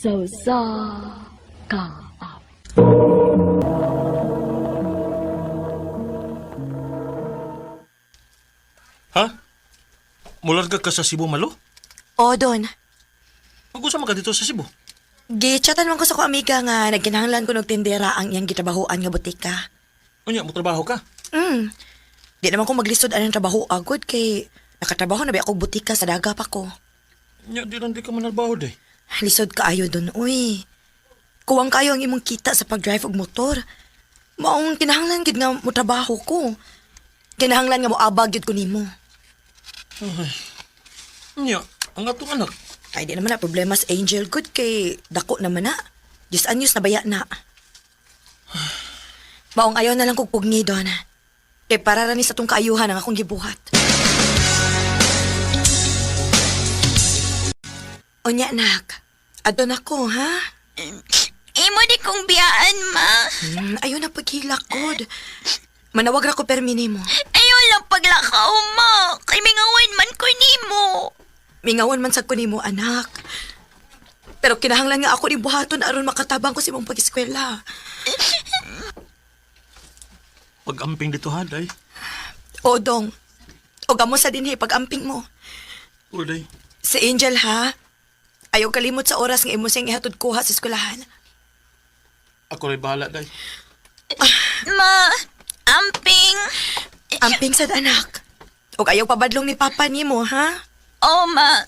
Sa usa ka awit. Ha? Mularga ka sa Cebu, Malo? O, Don. Mag-usa man ka dito sa Cebu. Gichatan man ko sa ko amiga nga nagkinahanglan ko og tindera ang iyang gitrabahoan nga butika. Unya, mo trabaho ka. Di naman ko maglisod anang trabaho agod kay nakatrabaho na ba ako butika sa daga pa ko. Unya, di lang di ka manarbaho, day. Lisod kaayo don, uy. Kuwang kayo ang imong kita sa pag-drive og motor. Maong kinahanglan gid nga mo trabaho ko. Kinahanglan nga moabag gid ko nimo. Unya, ang atong anak. Ay di naman na problema sa Angel good kay dako naman na. Diyos anyos na baya na. Maong ayaw na lang kog pugni don. Kay para ra ni sa tong kaayuhan ang akong gibuhat. Unya nak, adon ako ha? Imo di kong biyaan, ma. Ayaw na paghilak god. Manawag ra ko permi nimo. Ayaw lang paglakaw, ma. Kay mingawan man ko nimo. Mingawan man sad ko nimo anak. Pero kinahanglan nga ako ni buhaton aron makatabang ko sa imong pag-eskwela. Pag-amping dito ha, day. O dong, o gamo sa dinhi pag-amping mo. O, day. Si Angel ha, ayaw kalimot sa oras nga imo siyang ihatod kuha sa eskwelahan. Ako rin bahala, day. Ma, amping. Amping sad anak. Og ayaw pabadlong ni Papa nimo ha. Oh, ma.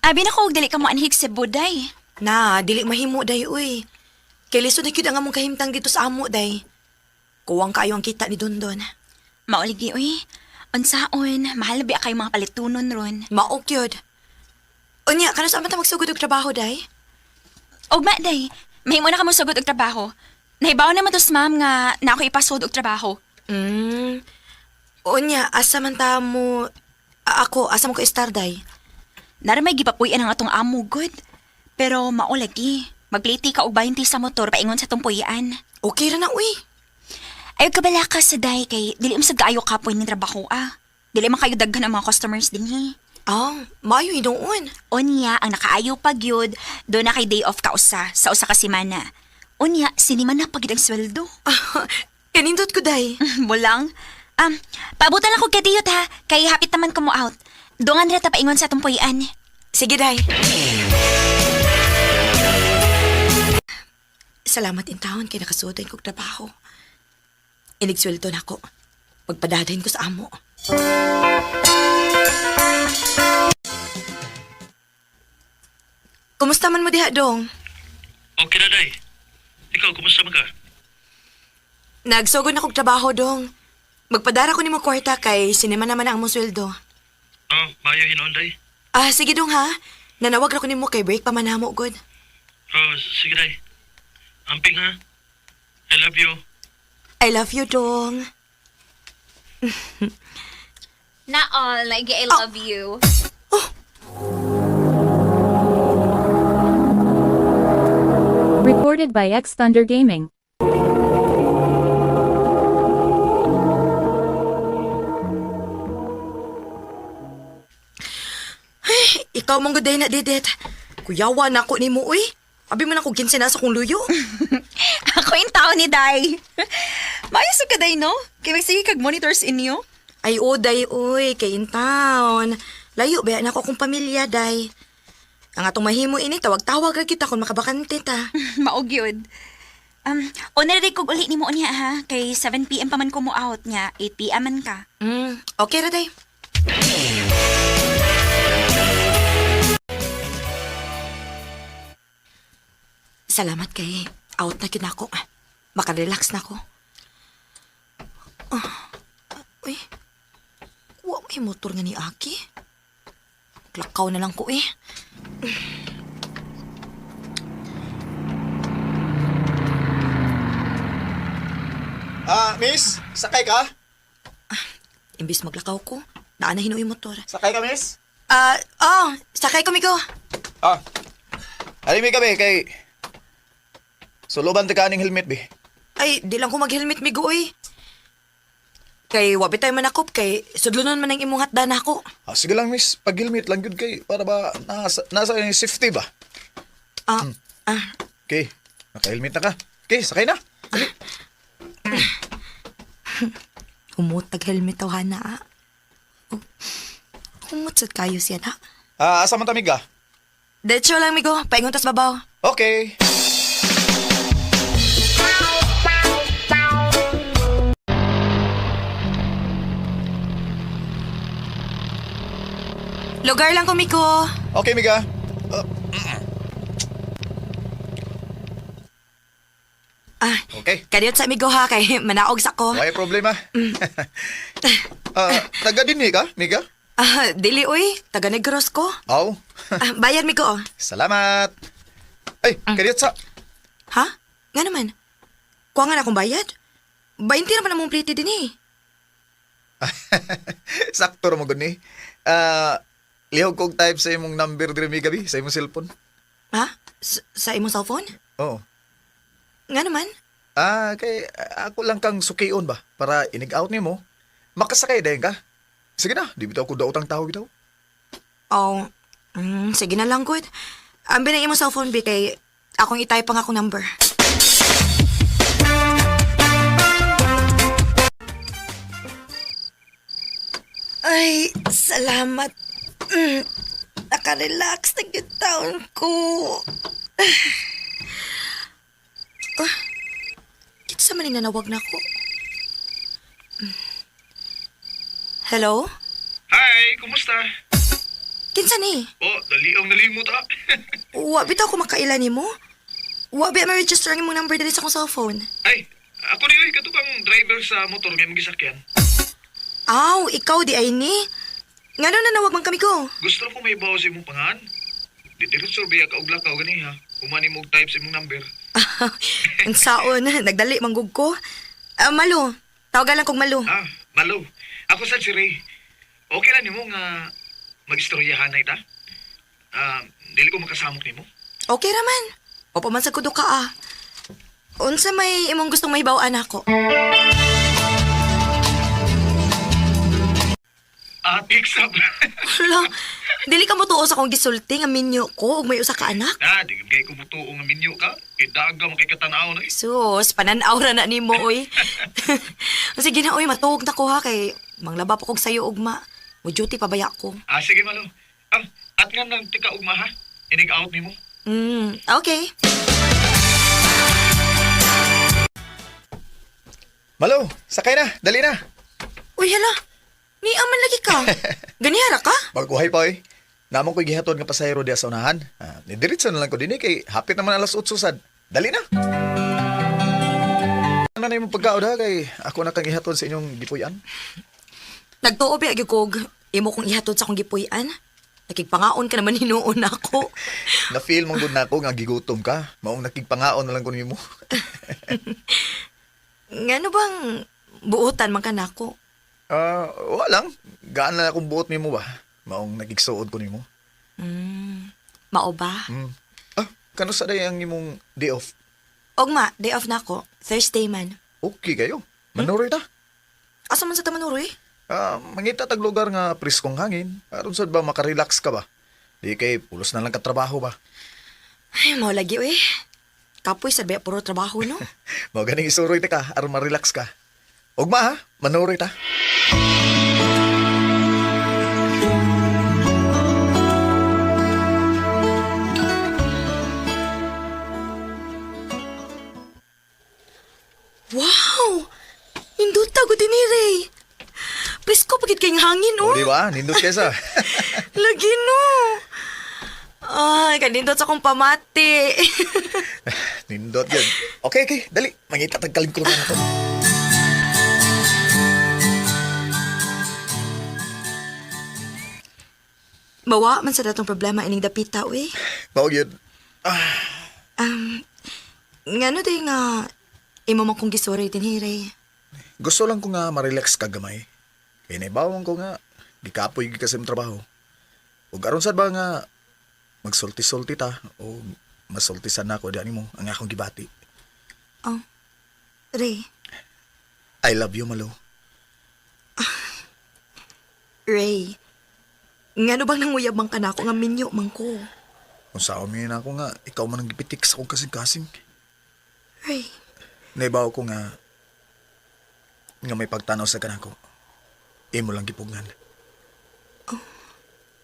Abi na ko og dili ka mo anhig sa Buday. Na, dili mahimo day uy. Kay lisod na gyud ang among kahimtang dito sa amo day. Kuwang kaayo ang kita ni Dondon. Mauligi uy. Unsaon, mahal na biya kayo mga palitunon ron. Mao gyud. Unya, kanus man ta magsugod og trabaho day? Og ma day, mahimo na ka mo sugod og trabaho. Nahibaw naman to sa ma'am nga na ako ipasod og trabaho. Unya, asa man ta mo ako, asa mo ko star day? Nara may gipapuy-an ang atong amo good. Pero mao lagi, magpliti ka og 20 sa motor paingon sa atong puy-an. Okay ra na uy. Ayaw ka bala ka sa day kay dili mo sad kaayo kapoy ning trabaho ah. Dili man kayo daghan ang mga customers dinhi. Ah, maayo hinuon. Unya, ang nakaayo pa gyud, do na kay day off ka usa sa usa ka semana. Unya, sinima na pagid ang sweldo. Kanindot ko day. Bulang. Paabutan lang ko kadiyot ha, kay hapit naman ko mo out. Dungan ra ta paingon sa atong puy-an. Sige, day. Salamat in taon kay nakasuotin kog trabaho. Inigsweldo na ako. Pagpadadahin ko sa amo. Kumusta man mo diha, Dong? Okay na, day. Ikaw, kumusta man ka? Nagsugod na kog trabaho, Dong. Magpadara ko nimo kwarta kay sinema naman ang among sweldo. Oh, maayo hinoon, day. Ah, sige, Dong, ha? Nanawag ra ko nimo kay break pa man namo, good. Oh, sige, day. Amping, ha? I love you. I love you, Dong. Na all, like I love you. Recorded by X Thunder Gaming. Ikaw mong guday na, Didet. Kuyawa na ako nimo, uy. Abi man ako ginsin sa kong luyo. Ako yung tao ni Day. Maayos ka, Day, no? Kay magsige kag monitors inyo. Ay, o, day, uy, kay in town. Layo ba na ako akong pamilya, day. Ang atong mahimo ini, tawag-tawag ra kita kung makabakante ta. Maog yun. Una rin kog uli nimo unya ha. Kay 7 p.m. pa man ko mo out niya. 8 p.m. man ka. Okay ra, day. Salamat kay out na gyud nako. Makarelax na ko. Ah, uy. Wa may motor nga ni Aki. Klakaw na lang ko eh. Ah, miss, sakay ka? Imbis maglakaw ko, naa na hinuoy motor. Sakay ka, miss? Ah, oh, sakay ko migo. Ah. Alimi ka be kay suluban ta ka aning helmet be. Ay, di lang ko mag-helmet, migo, oy. Kay wabi tayo manakop, kay sudlonon man ang imong hatdan ako. Ah, sige lang miss, pag-helmet lang gyud kay para ba nasa yung safety ba? Ah, ah, Okay, naka-helmet na ka. Okay, sakay na. Dali. humot tag-helmet taw hana, ah. Oh, humot sad kayo siya na. Ah, asa man ta miga? Diretso lang, migo. Paingon tas babaw. Okay. Lugar lang ko, migo. Okay, miga. Ah, Ah, okay. kadiyot sa migo ha, kay manaog sa ko. Why problema? Ah, taga din ka, miga? Ah, dili, oy. Taga Negros ko. Aw. Ah, bayad, migo, oh. Salamat. Ay, kadiyot sa. Ha? Nga naman. Kuha nga na akong bayad. 20 naman among plate din eh. Sakto ra mo gud ni. Ah, lihog kog type sa imong number diri miga bi, sa imong cellphone. Ha? Sa imong cellphone? Oo. Nga naman. Ah, kay ako lang kang sukion ba para inig-out nimo. Makasakay dayon ka. Sige na, di bitaw ko daotang tao bitaw. Oh, sige na lang, good. Ambi na imong cellphone, bi, kay akong itype ang akong number. Ay, salamat. Nakarelax na gyud taon ko. Ah, kinsa man ning nanawag na ko? Hello? Hi, kumusta? Kinsa ni? Oh, dali ang nalimot ah. Wa bitaw ko makaila nimo. Wa ba ma-register ang imong number diri sa akong cellphone. Ay, ako ni oy kato bang driver sa motor nga imong gisakyan. Aw, ikaw di ay ni. Ngano nanawag man kami ko? Gusto ko may bawo sa imong pangan. Di diretso biya ka og lakaw gani ha. Humani mo og type sa imong number. Ang saon, nagdali manggug ko. Ah, Malo. Tawagan lang kog Malo. Ah, Malo. Ako sad si Ray. Okay lang nimo nga magistoryahan na ita. Ah, dili ko makasamok nimo. Okay ra man. Opo man sa kudo ka ah. Unsa may imong gustong mahibaw-an ako? Ah, tiksap. Hala, dili ka mo tuo sa akong gisulti nga minyo ko ug may usa ka anak. Ah, di kay ko mutuo nga minyo ka. Kay daga man kay katanaw na eh. Sus, pananaw ra na nimo oy. Sige na oy, matuog na ko ha kay manglaba pa kog sayo ugma. Mo duty pa baya ko. Ah, sige Malo. Ah, at nga nang tika ugma ha. Inig out nimo. Okay. Malo, sakay na, dali na. Uy, hala. Ni aman lagi ka. Ganihara ka? Baguhay pa oy. Namo ko'y gihatod nga pasahero diya sa unahan. Ah, nidiretso na lang ko dinhi kay hapit naman alas 8 sad. Dali na. Ano na imong pagkaon ha kay ako na kang ihatod sa inyong gipuy-an. Nagtuo ba gyud kog imo kong ihatod sa akong gipuy-an? Nakigpangaon ka naman hinuon ako. Na-feel man gud nako nga gigutom ka. Maong nakigpangaon na lang ko nimo. Ngano bang buotan man ka nako? Ah, wala lang. Gaan lang akong buot nimo ba. Maong nakigsuod ko nimo. Mao ba? Ah, kano sa day ang imong day off? Ogma, day off na ako. Thursday man. Okay kayo. Manuroy ta. Asa man sa Tamanuro eh? Ah, mangita tag lugar nga preskong hangin. Aron sad ba makarelax ka ba? Di kay pulos na lang katrabaho ba. Ay, mao lagi eh. Kapoy sa puro trabaho no. Mao ganing isuroy ta ka aron ma-relax ka. Ugma ha, manuroy ta. Wow! Nindot ko din ni Ray. Presko pagit kayong hangin, O oh. di ba? Nindot kaysa. Lagi no. Ay, kanindot sa akong pamati. Nindot yun. Okay, okay, dali. Mangita tag kalingkuran na to. Mawa man sa datong problema ining dapita, uy. Mao gyud. Um, ngano day nga imo man kong gisuroy din ni Ray. Gusto lang ko nga ma-relax ka gamay. Kay naibawang ko nga gikapoy gyud kasi imong trabaho. Ug aron sad ba nga magsulti-sulti ta o Masultisan na ako diyan mo ang akong gibati. Oh, Ray. I love you, Malo. Ray. Ngano bang nanguyab man ka na ako nga minyo man ko? Kung saan mo yun ako nga, ikaw man ang gipitik sa akong kasing-kasing. Ray. Naibaw ko nga, nga may pagtanaw sa kanako. Imo lang gipugnan.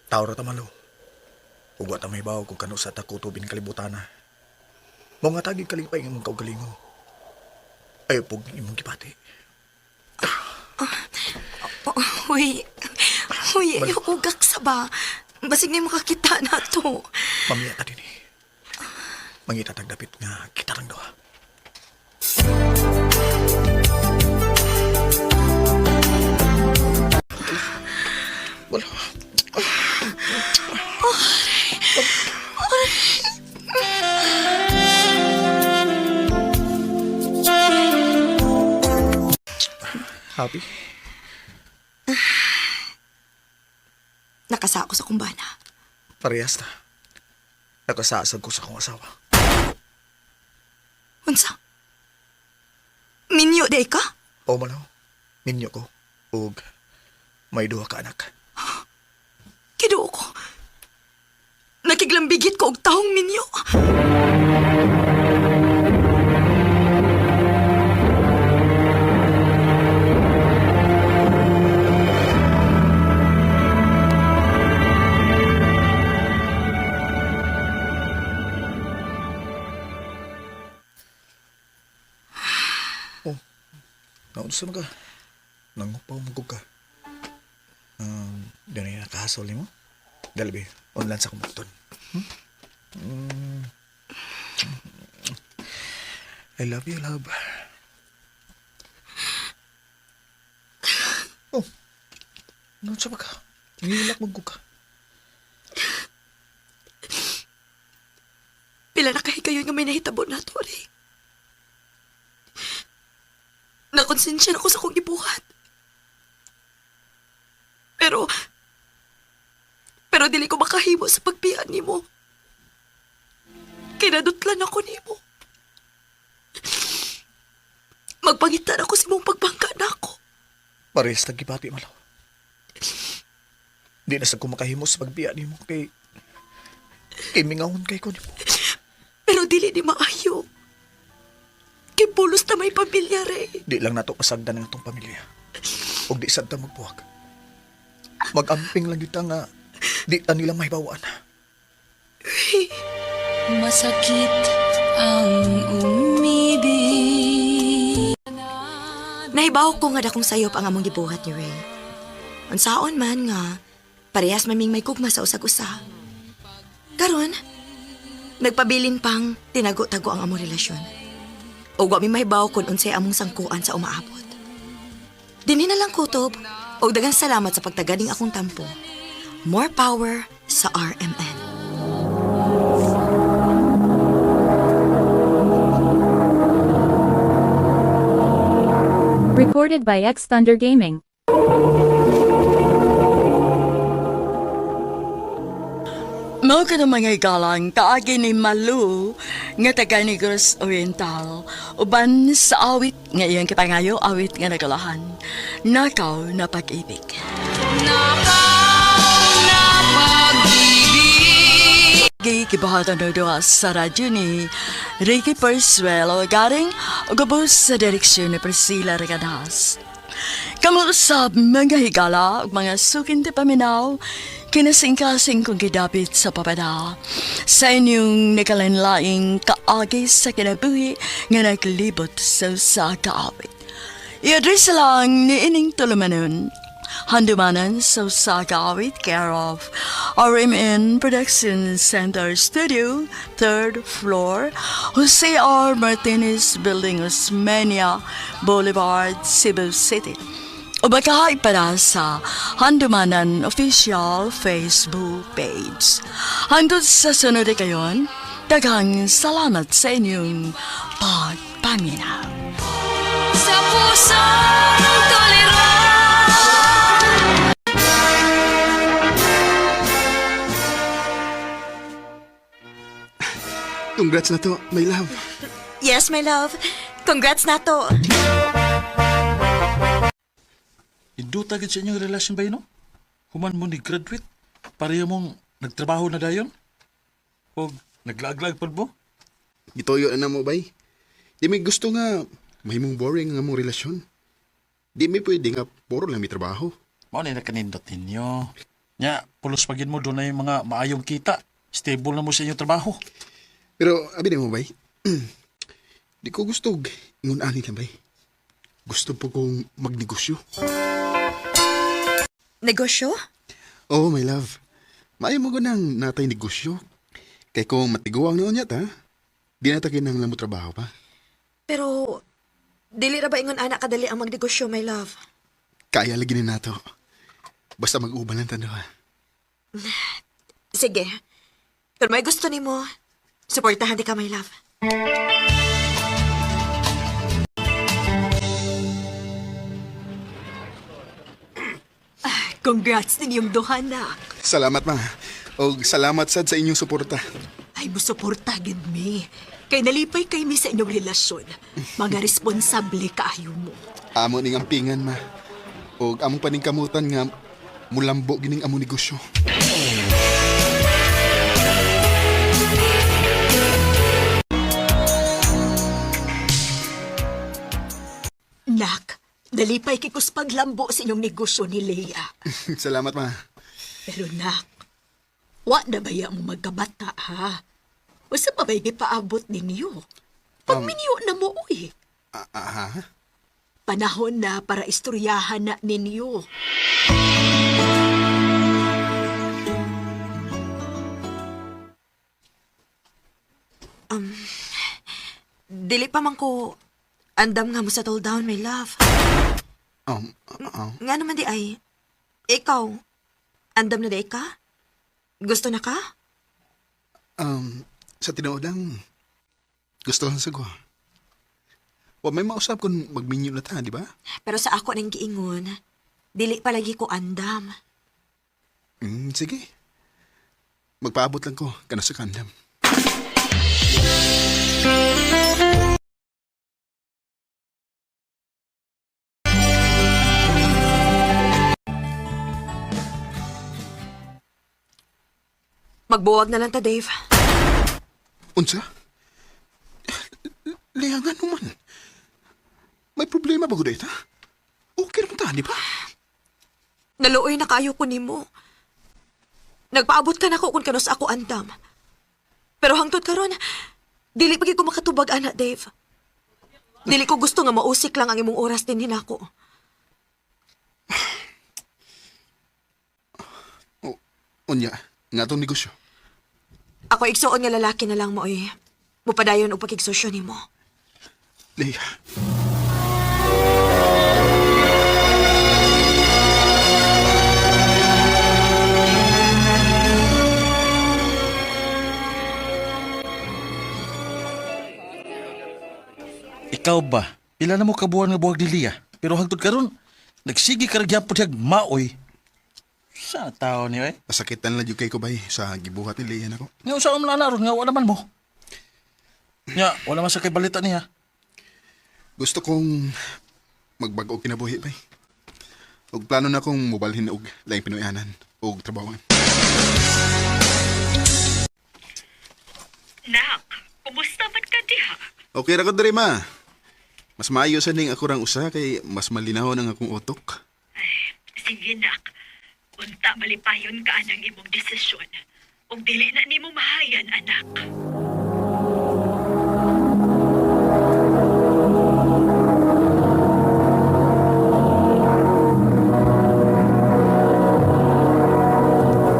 Tao ra ta, Malo. Ug wa ta may baw kung kano sa takutubin kalibutana. Mao nga tagi kalipay ng imong kaugalingon. Ayaw pug imong gibati. Oh, uy. Uy, ayoko gaksa ba? Basig na yung makakita na to. Pamilya ta din eh. Mangita tagdapit nga kita lang doha. Wala. Happy? Nakasako sa kumbana. Parehas na. Nakasaasag ko sa akong asawa. Unsa? Minyo day ka? O malaw, ninyo ko. Ug may duha ka anak. Kiduo ko. Nakiglambigit ko og tahong minyo. Oh, naunsa man ka? Nangupaw mo ka. Doon na nakahasol nimo? Dali ba, online sa kumukton. Hmm? Mm. I love you, love. Oh, naunsa ba ka? Nangilak mo ka. Pila na kahigayon nga may nahitabo na to, Ray. Nakonsensya na ako sa akong gibuhat. Pero, pero dili ko makahimo sa pagbian nimo. Kinadutlan ako nimo. Magpangitan ako sa imong pagbangka na ako. Parehas tagibati, malaw. Di na sa kumakahimo sa pagbiya nimo kay kay mingahon kay ko nimo. Pero dili ni maayo. Kay pulos na may pamilya, Ray. Di lang nato pasagdan ang atong pamilya. Ug di sad ta magbuwag. Magamping lang kita nga di ta nila mahibawaan. Masakit ang umibig. Nahibaw ko nga dakong sayop ang among gibuhat ni Ray. Unsaon man nga, parehas maming may gugma sa usag-usa. Karon, nagpabilin pang tinago-tago ang among relasyon. Ug wa mi mahibaw kung unsay among sangkuan sa umaabot. Dinhi na lang kutob, ug daghang salamat sa pagtaganing akong tampo. More power sa RMN. Recorded by X Thunder Gaming. Mao ka ng mga igalang kaagi ni Malu nga taga Negros Oriental uban sa awit nga iyang kipangayo awit nga nagalahan nakaw na pag-ibig. Gibahatan na doa sa radyo ni Ricky Persuelo garing gubos sa direksyon ni Priscilla Regadas. Kamu usab mga higala ug mga sukin ti paminaw, kinasingkasing kong gidapit sa papada. Sa inyong nakalanlaing kaagi sa kinabuhi nga naglibot sa usa ka awit. I-address lang ni ining tulumanon. Handumanan sa usa ka awit, care of RMN Production Center Studio, third floor, Jose R. Martinez Building, Osmeña Boulevard, Cebu City. O baka para sa Handumanan Official Facebook page. Hangtod sa sunod kayon, daghang salamat sa inyong pagpaminaw. Sa pusong tolerant. Congrats na to, my love. Yes, my love. Congrats na to. Induta gid sa inyong relasyon ba no? Human mo ni graduate, pareho mong nagtrabaho na dayon? O naglaaglag pod mo? Gituyo na mo, bay. Di may gusto nga mahimong boring nga mong relasyon. Di may pwede nga puro lang may trabaho. Mao ni nakanindot ninyo. Nya, pulos pagin mo doon na yung mga maayong kita. Stable na mo sa inyong trabaho. Pero abi na mo, bay. Di ko gusto og ingon ani lang, bay. Gusto po kong magnegosyo. Negosyo? Oh, my love. Maayo mo nang natay negosyo. Kay kung matiguang noon yata, di na ta kinahanglan mo trabaho pa. Pero, dili ra ba ingon anak kadali ang magnegosyo, my love? Kaya lagi ni nato. Basta mag-uban lang tanda ha. Sige. Kung may gusto nimo, suportahan di ka, my love. Congrats ninyong duha, nak. Salamat, ma. Og salamat sad sa inyong suporta. Ay, musuporta gid mi. Kay nalipay kay mi sa inyong relasyon. Mga responsable kaayo mo. Amo ning ampingan, ma. Og among paningkamutan nga mulambo gining among negosyo. Nak, nalipay kay kus paglambo sa inyong negosyo ni Leia. Salamat, ma. Pero nak, wa na baya mo magkabata, ha? Usa pa ba'y gipaabot ninyo? Pagminyo na mo, uy. Ah, ah, ha? Panahon na para istoryahan na ninyo. Dili pa man ko andam nga mo settle down, my love. Nga naman di ay, ikaw, andam na di ka? Gusto na ka? Sa tinuod lang, gusto lang sa ko. Wa may mausap kung magminyo na ta, di ba? Pero sa ako nang giingon, dili palagi ko andam. Sige. Magpaabot lang ko, kana sa kandam. Magbuwag na lang ta, Dave. Unsa? Liangan naman. May problema ba gud ta? Okay naman ta, di ba? Naluoy na kaayo ko nimo. Nagpaabot ka nako kung kanus ako andam. Pero hangtod karon, dili pa gyud ko makatubag ana, Dave. Dili ko gusto nga mausik lang ang imong oras din hinako. O, unya, nga tong negosyo. Ako igsuon nga lalaki na lang mo eh. Mupadayon og pakigsosyo nimo. Leia. Ikaw ba? Pila na mo kabuan nga buwag ni Lia? Pero hangtod karon, nagsige ka ra gyapon siyag maoy. Sa tao niyo eh. Masakitan lang jud kay ko bay sa gibuhat ni Leia nako. Nga usa man na ron nga wala man mo. Nya, wala man sa kay balita niya. Gusto kong magbago og kinabuhi bay. Og plano na kong mobalhin og laing Pinoyanan og trabahoan. Nak, kumusta man ka diha? Okay ra ko diri ma. Mas maayo sa ning ako rang usa kay mas malinaw ang akong utok. Sige, nak. Unta malipayon ka anang imong desisyon. Ug dili na nimo mahayan, anak.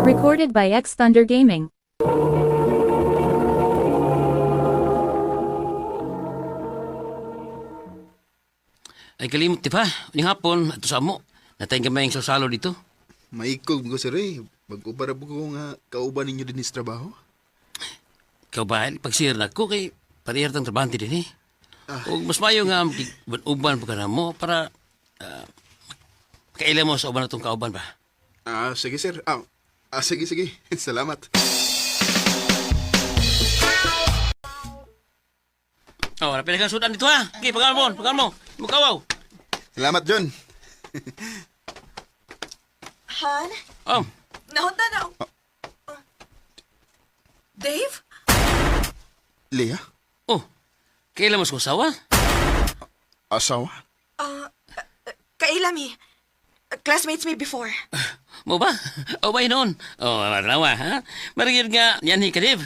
Recorded by X Thunder Gaming. Ay kalimot di pa. Unyang hapon, ato sa amo. Natayang gamay ang sasalo dito. Maikog ko sir eh. Bag-o para po ko nga kauban ninyo din sa trabaho. Ikaw ba, pagsir na ko kay parehar tang trabahante din eh. O mas mayo nga uban pa ka na mo para makaila mo sa uban na kauban ba. Ah, sige sir. Sige sige. Salamat. Oh, napili kang sudan dito ha. Okay, pagkaan mo, pagkaan mo. Mukawaw. Salamat, John. Han? Oh, Nahunta na. Dave? Leah? oh. Kailan mo sa usawa? Asawa? Kaila mi. Classmates me before. Mo ba? O ba noon? Oh, marawa, ha? Marigid nga, yan hi ka, Dave.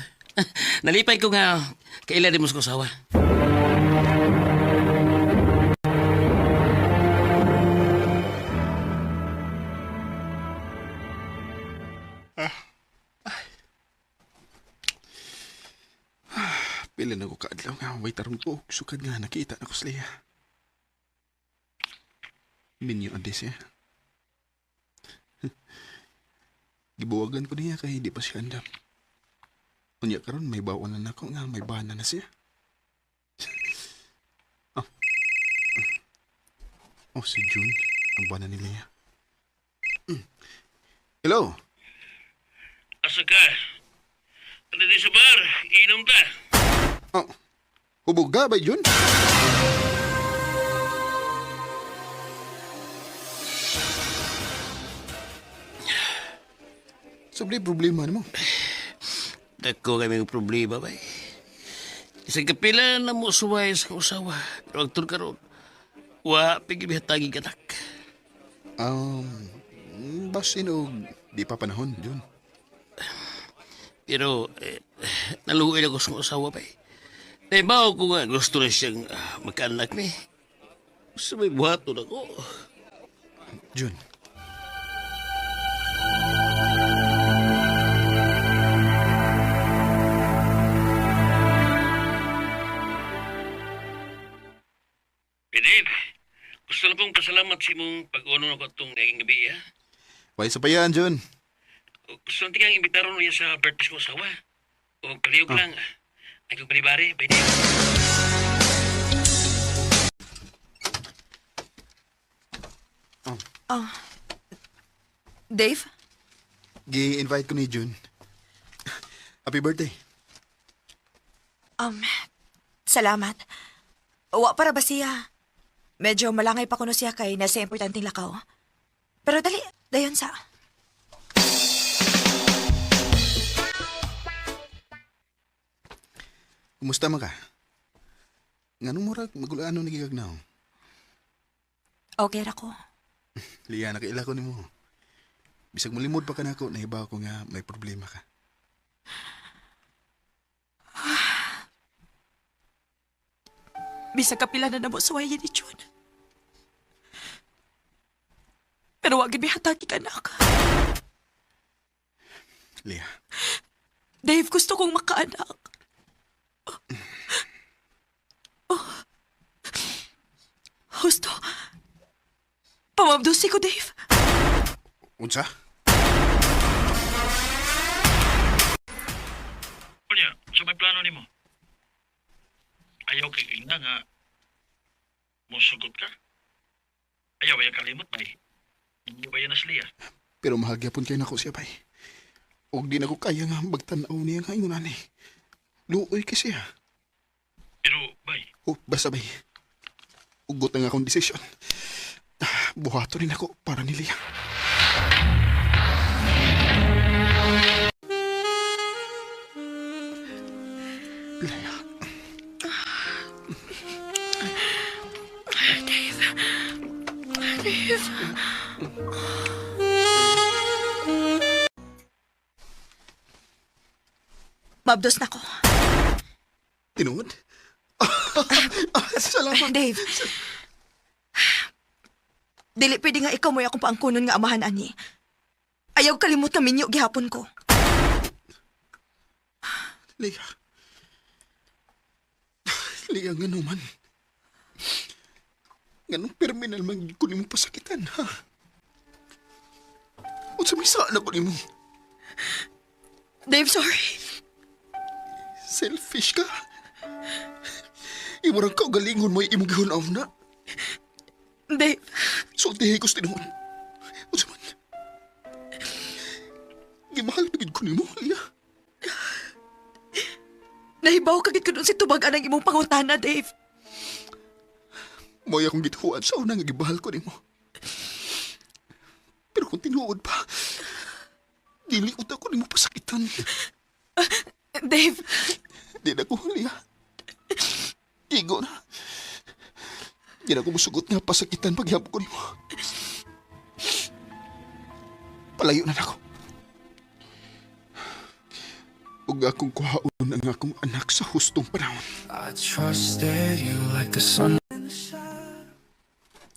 Nalipay ko nga, kailan din mo sa usawa. Pila na ko kaadlaw nga, way tarong tuog, sukad nga, nakita na ko si Leah. Minyo ang siya. Gibuwagan ko niya kay di pa siya andam. Unya karon may baon na nako nga may bana na siya. Oh. Oh, si June, ang bana ni Leah. Mm. Hello. Asa ka? Ano di sa bar? Inom ka. Oh. Hubog ka ba, June? Sobre problema nimo. Dako kami ng problema, bay. Isang kapila na mo suway sa usawa. Pero ang karon, wa pigibihatagi kanak. Um, basin og di pa panahon, June. Pero eh, naluoy ako sa usawa, bay. Naibaw ko nga gusto na siyang magkaanak ni. Gusto may buhaton ako. June. Eh, Dave, gusto na pong pasalamat sa imong pag-uno na ko itong naging gabi, ha? Way sa payan, June. Gusto natin kang imbitaron niya sa birthday ko usawa. O kaliyog lang. Ay kong palibari, bay Dave. Dave? Gi-invite ko ni June. Happy birthday. Um, salamat. Wa para ba siya? Medyo malangay pa kuno siya kay nasa importanteng lakaw. Pero dali, dayon sa. Kumusta man ka? Nganong murag magulaan no nagigagnaw? Okay ra ko. Liya, nakaila ko nimo. Bisag malimod pa ka nako, nahibaw ko nga may problema ka. Bisag kapila na namo suwayan ni June. Pero wag gid hatagi ka anak. Liya, Dave, gusto kong makaanak. Oh. Gusto. Pamabdusi ko, Dave. unsa? Unya, sa may plano nimo. Ayaw kay ingna nga musugot ka. Ayaw ay kalimot bay. Hindi ba yan na siya? Pero mahal gyapon kay nako siya bay. Og di nako kaya nga magtan-aw niya nga ingon ani. Luoy kay siya. Pero bay, Oh, basta bay. Ugot ang akong desisyon. Buhato rin ako para ni Liya. Leia. Mabdos na ko. Tinuod? Salamat. Dave. Dili pwede nga ikaw mo'y akong paangkunon nga amahan ani. Ayaw kalimot na minyo gihapon ko. Leia. Leia, nga naman. Nganong terminal man ko nimo pasakitan, ha? Unsa may saan ako nimo? Dave, sorry. Selfish ka. Imo rang kaugalingon mo imong gihunaw na. Dave, Sultihi ko sa tinuod. Unsa man? Gimahal pa gid ko nimo, Leia. Dave. Nahibaw ka gid kun unsay tubag anang imong pangutana, Dave. Mo'y akong gituan sa unang gibahal ko nimo. Pero kung tinuod pa, dili ko ko nimo pasakitan. Dave, Di na ko huli ha. Igo na. Di na ko musugot nga pasakitan paghihap ko nimo. Palayo na nako. Ug akong kuhaon ang akong anak sa hustong panahon.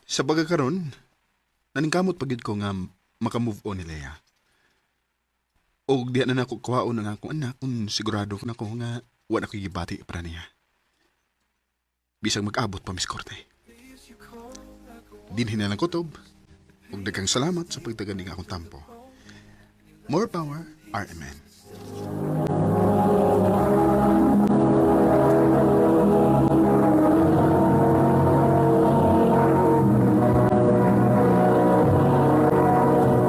Sa baga karon, naningkamot pagid ko nga makamove on ni Lea. Og diha na nako kuhaon ang akong anak kung sigurado na ko nga wa na ko gibati para niya. Bisag mag-abot pa mis korte. Dinhin na lang kutob. Ug daghang salamat sa pagtagan ning akong tampo. More power, RMN.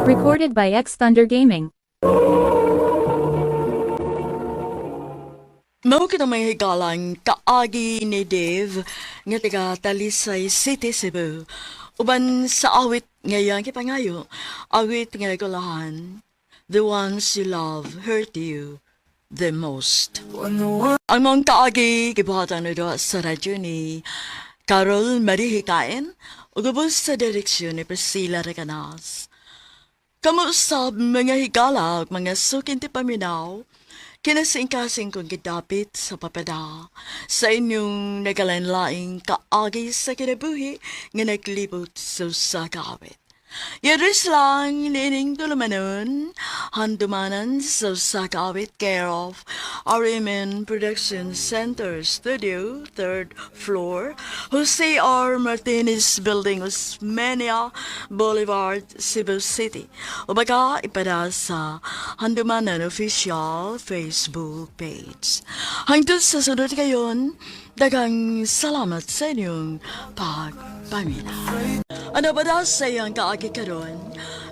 Recorded by X Thunder Gaming. Mao kita may higalang kaagi ni Dave nga taga Talisay City, Cebu. Uban sa awit ngayon kipangayo, awit nga nagulahan, The ones you love hurt you the most. Ang mong kaagi gibuhatan na doon sa radyo ni Carol Marie Hikain ug ubos sa direksyon ni Priscilla Recanas. Kamusta mga higala ug mga sukin ti paminaw? Kinasingkasing kong gidapit sa papada sa inyong nagalain-laing kaagi sa kinabuhi nga naglibot sa usa ka awit. Yaris lang nining tulumanon, handumanan sa usa ka awit care of RMN Production Center Studio, third floor, Jose R. Martinez Building, Osmeña Boulevard, Cebu City. O baka ipada sa Handumanan Official Facebook page. Hangtod sa sunod kayon, daghang salamat sa inyong pagpamina. Ano ba daw sa iyang kaagi karon?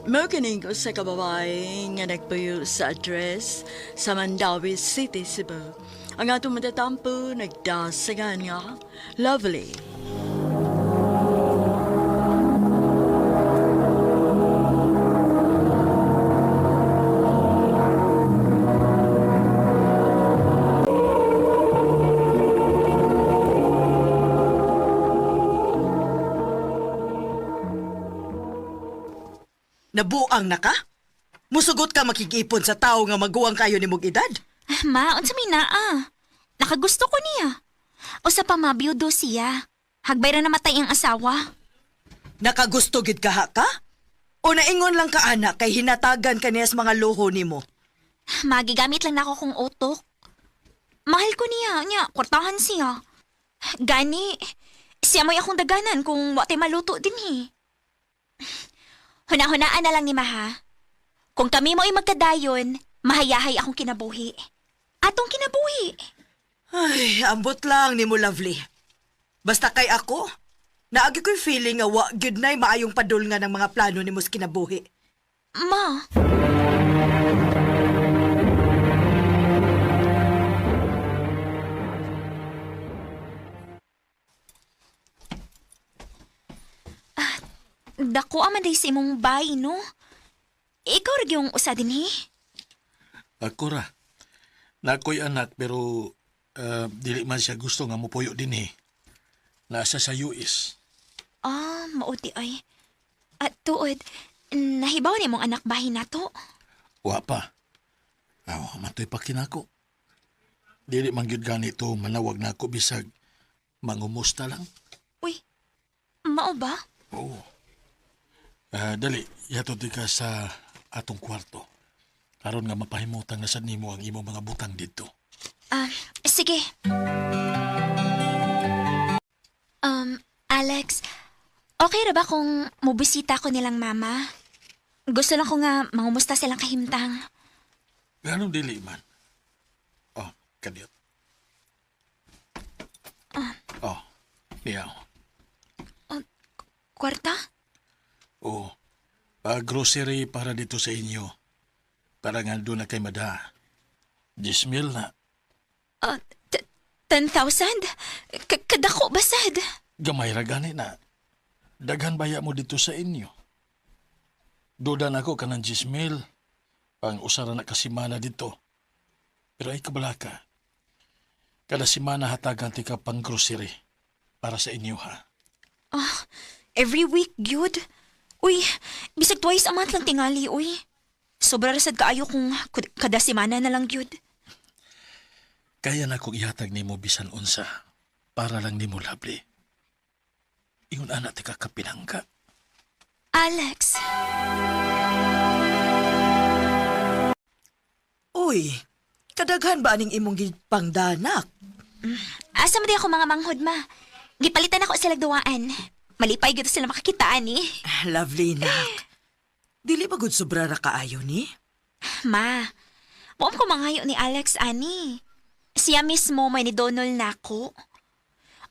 Mao kining usa ka babae nga nagpuyo sa address sa Mandawi City, Cebu. Ang atong matatampo nagdasagan nga, Lovely. Nabuang na ka? Musugot ka makikipon sa tao nga maguwang kayo ni mong edad? Ah, Ma, unsa may naa? Nakagusto ko niya. Usa pa ma, biyudo siya. Hagbay ra namatay ang asawa. Nakagusto gid ka ha ka? O naingon lang ka anak kay hinatagan ka niya sa mga luho nimo. Magigamit lang nako kong utok. Mahal ko niya, niya, kwartahan siya. Gani, siya mo'y akong daganan kung wa tay maluto din eh. Huna-hunaan na lang ni Maha. Kung kami mo'y magkadayon, mahayahay akong kinabuhi. Atong kinabuhi. Ay, ambot lang nimo lovely. Basta kay ako, naagi ko'y feeling nga wa gyud na'y maayong padul nga ng mga plano nimo sa kinabuhi. Ma, Ah, dako aman day sa imong bay, no? Ikaw ra gyung usa dinhi. Ako ra. Nakoy anak pero dili man siya gusto nga mupuyo dinhi. Nasa sa US. Ah, mauti ay. At tuod, nahibaw ni mong anak bahin nato. Wa pa. Aw, matoy pa kinako. Dili man gyud ganito manawag nako bisag mangumusta lang. Uy, mao ba? Oo. Ah, dali, yato di ka sa atong kwarto. Aron nga mapahimutang na sad nimo ang imong mga butang didto. Ah, sige. Alex, okay ra ba kung mobisita ko nilang mama? Gusto lang ko nga mangumusta silang kahimtang. Ganong dili man. Oh, kadiyot. Oh, niya. Kwarta? Oh, pag-grocery para dito sa inyo. Para nga doon na kay Mada. 10,000 na. Ah, 10,000? Kadako ba sad? Gamay ra gani na. Daghan baya mo dito sa inyo. Duda na ako kanang 10,000. Pang usara na kasimana dito. Pero ay kabalaka. Kada simana hatagan ti ka pang grocery para sa inyo ha. Every week, gyud. Uy, bisag twice a month lang tingali, uy. Sobra ra sad kaayo kung kada semana na lang gyud. Kaya na kong ihatag nimo bisan unsa para lang nimo lovely. Ingon ana ti ka kapinangka. Alex, Uy, kadaghan ba aning imong gipangdanak? Asa man di ako mga manghod, ma? Gipalitan ako sa lagduwaan. Malipay gyud sila makakitaan eh. Lovely, nak. Dili ba gud sobra ra kaayo ni? Ma, wa ko mangayo ni Alex ani. Siya mismo may ni Donald nako.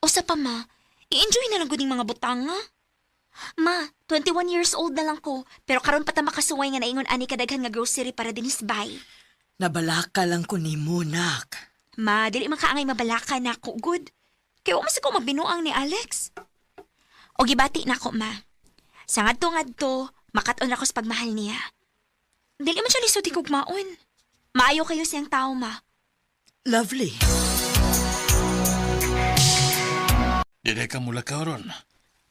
O sa pa ma, i-enjoy na lang gud ning mga butanga. Ma, 21 years old na lang ko, pero karon pa ta makasuway nga naingon ani kadaghan nga grocery para dinis bay. Nabalaka lang ko nimo, nak. Ma, dili man kaangay mabalaka nako good. Kay wa man sa ko magbinuang ni Alex. O gibati nako ma. Sa ngadto-ngadto, makat-on ako sa pagmahal niya. Dili man siya lisod higugmaon. Maayo kayo siyang tao, ma. Lovely. Dili ka mula karon.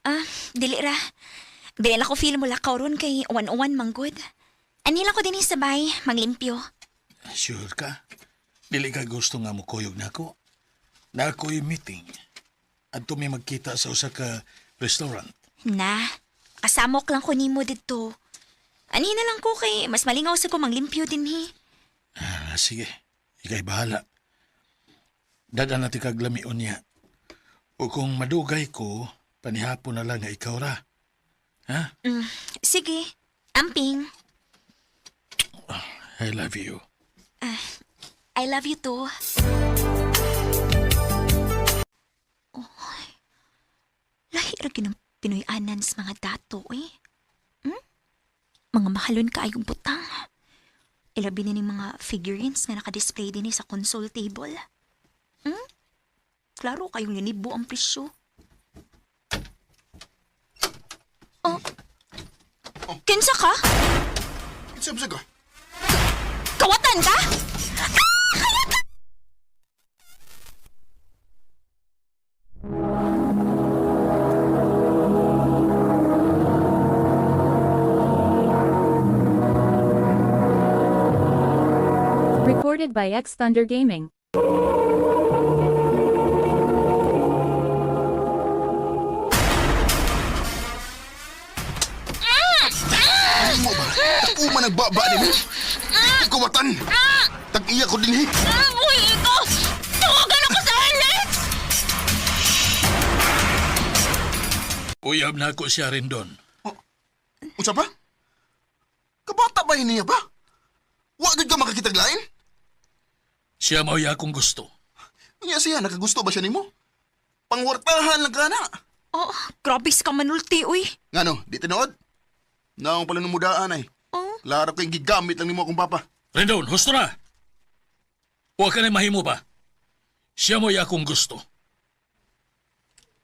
Ah, dili ra. Dili na ko feel mo lakaw ron kay uwan-uwan manggod. Anila ko din sa bay, manglimpyo. Sure ka? Dili ka gusto nga mukuyog nako. Na ako'y meeting. Adto mi magkita sa usa ka restaurant. Na, kasamok lang ko nimo didto. Ani na lang ko kay mas malingaw sa ko manglimpyo din hi. Ah, sige, ikay bahala. Dada na ti kag lamion niya. O kung madugay ko, panihapon na lang nga ikaw ra. Ha? Sige, amping. I love you. I love you too. Oh, lahi ra gyud ang Pinoy-anan sa mga dato eh. Hmm? Mga mahalon kaayong butang. Ilabi na ning mga figurines nga naka-display din eh sa console table. Hmm? Klaro kayong linibo ang presyo. Oh. Kinsa ka? Kinsa ka? Kawatan ka? Recorded by X Thunder Gaming. Mo ba? Ako man nagbaba ni mo. Kawatan. Tag-iya ko din eh. Uy, ikaw! Tawagan ako sa Alex! Uyab na ako siya rin doon. Unsa pa? Kabata ba niya ba? Wa gid ka makakitag lain? Siya mao'y akong gusto. Unya siya nakagusto ba siya nimo? Pangwartahan lang ka na. Oh, grabe ka manulti, uy. Ngano, di tinuod? Naong pala numudaan ay. Oh. Klaro kay gigamit lang nimo akong papa. Rendon, husto na! Huwag ka na mahimo pa. Siya mo'y akong gusto.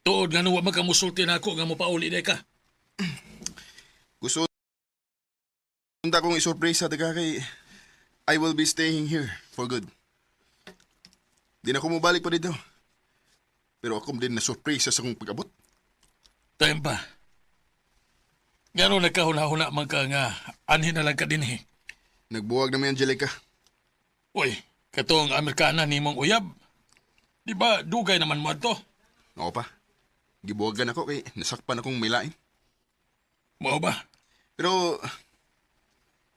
Tuod nga nuwa magkamusulti na ako nga mopauli na ka. Gusto unta kong isurpresa taga kay I will be staying here for good. Di na ko mobalik pa dito. Pero ako din na surpresa sa akong pag-abot. Tayo pa. Ngano nagkahuna-huna man ka nga anhin na lang ka din eh. Nagbuwag na mi Angelica. Uy, katong Amerikana nimong uyab. Di ba dugay naman mo ato? Oo pa. Gibuwagan ako kay nasakpan akong may lain. Mao ba? Pero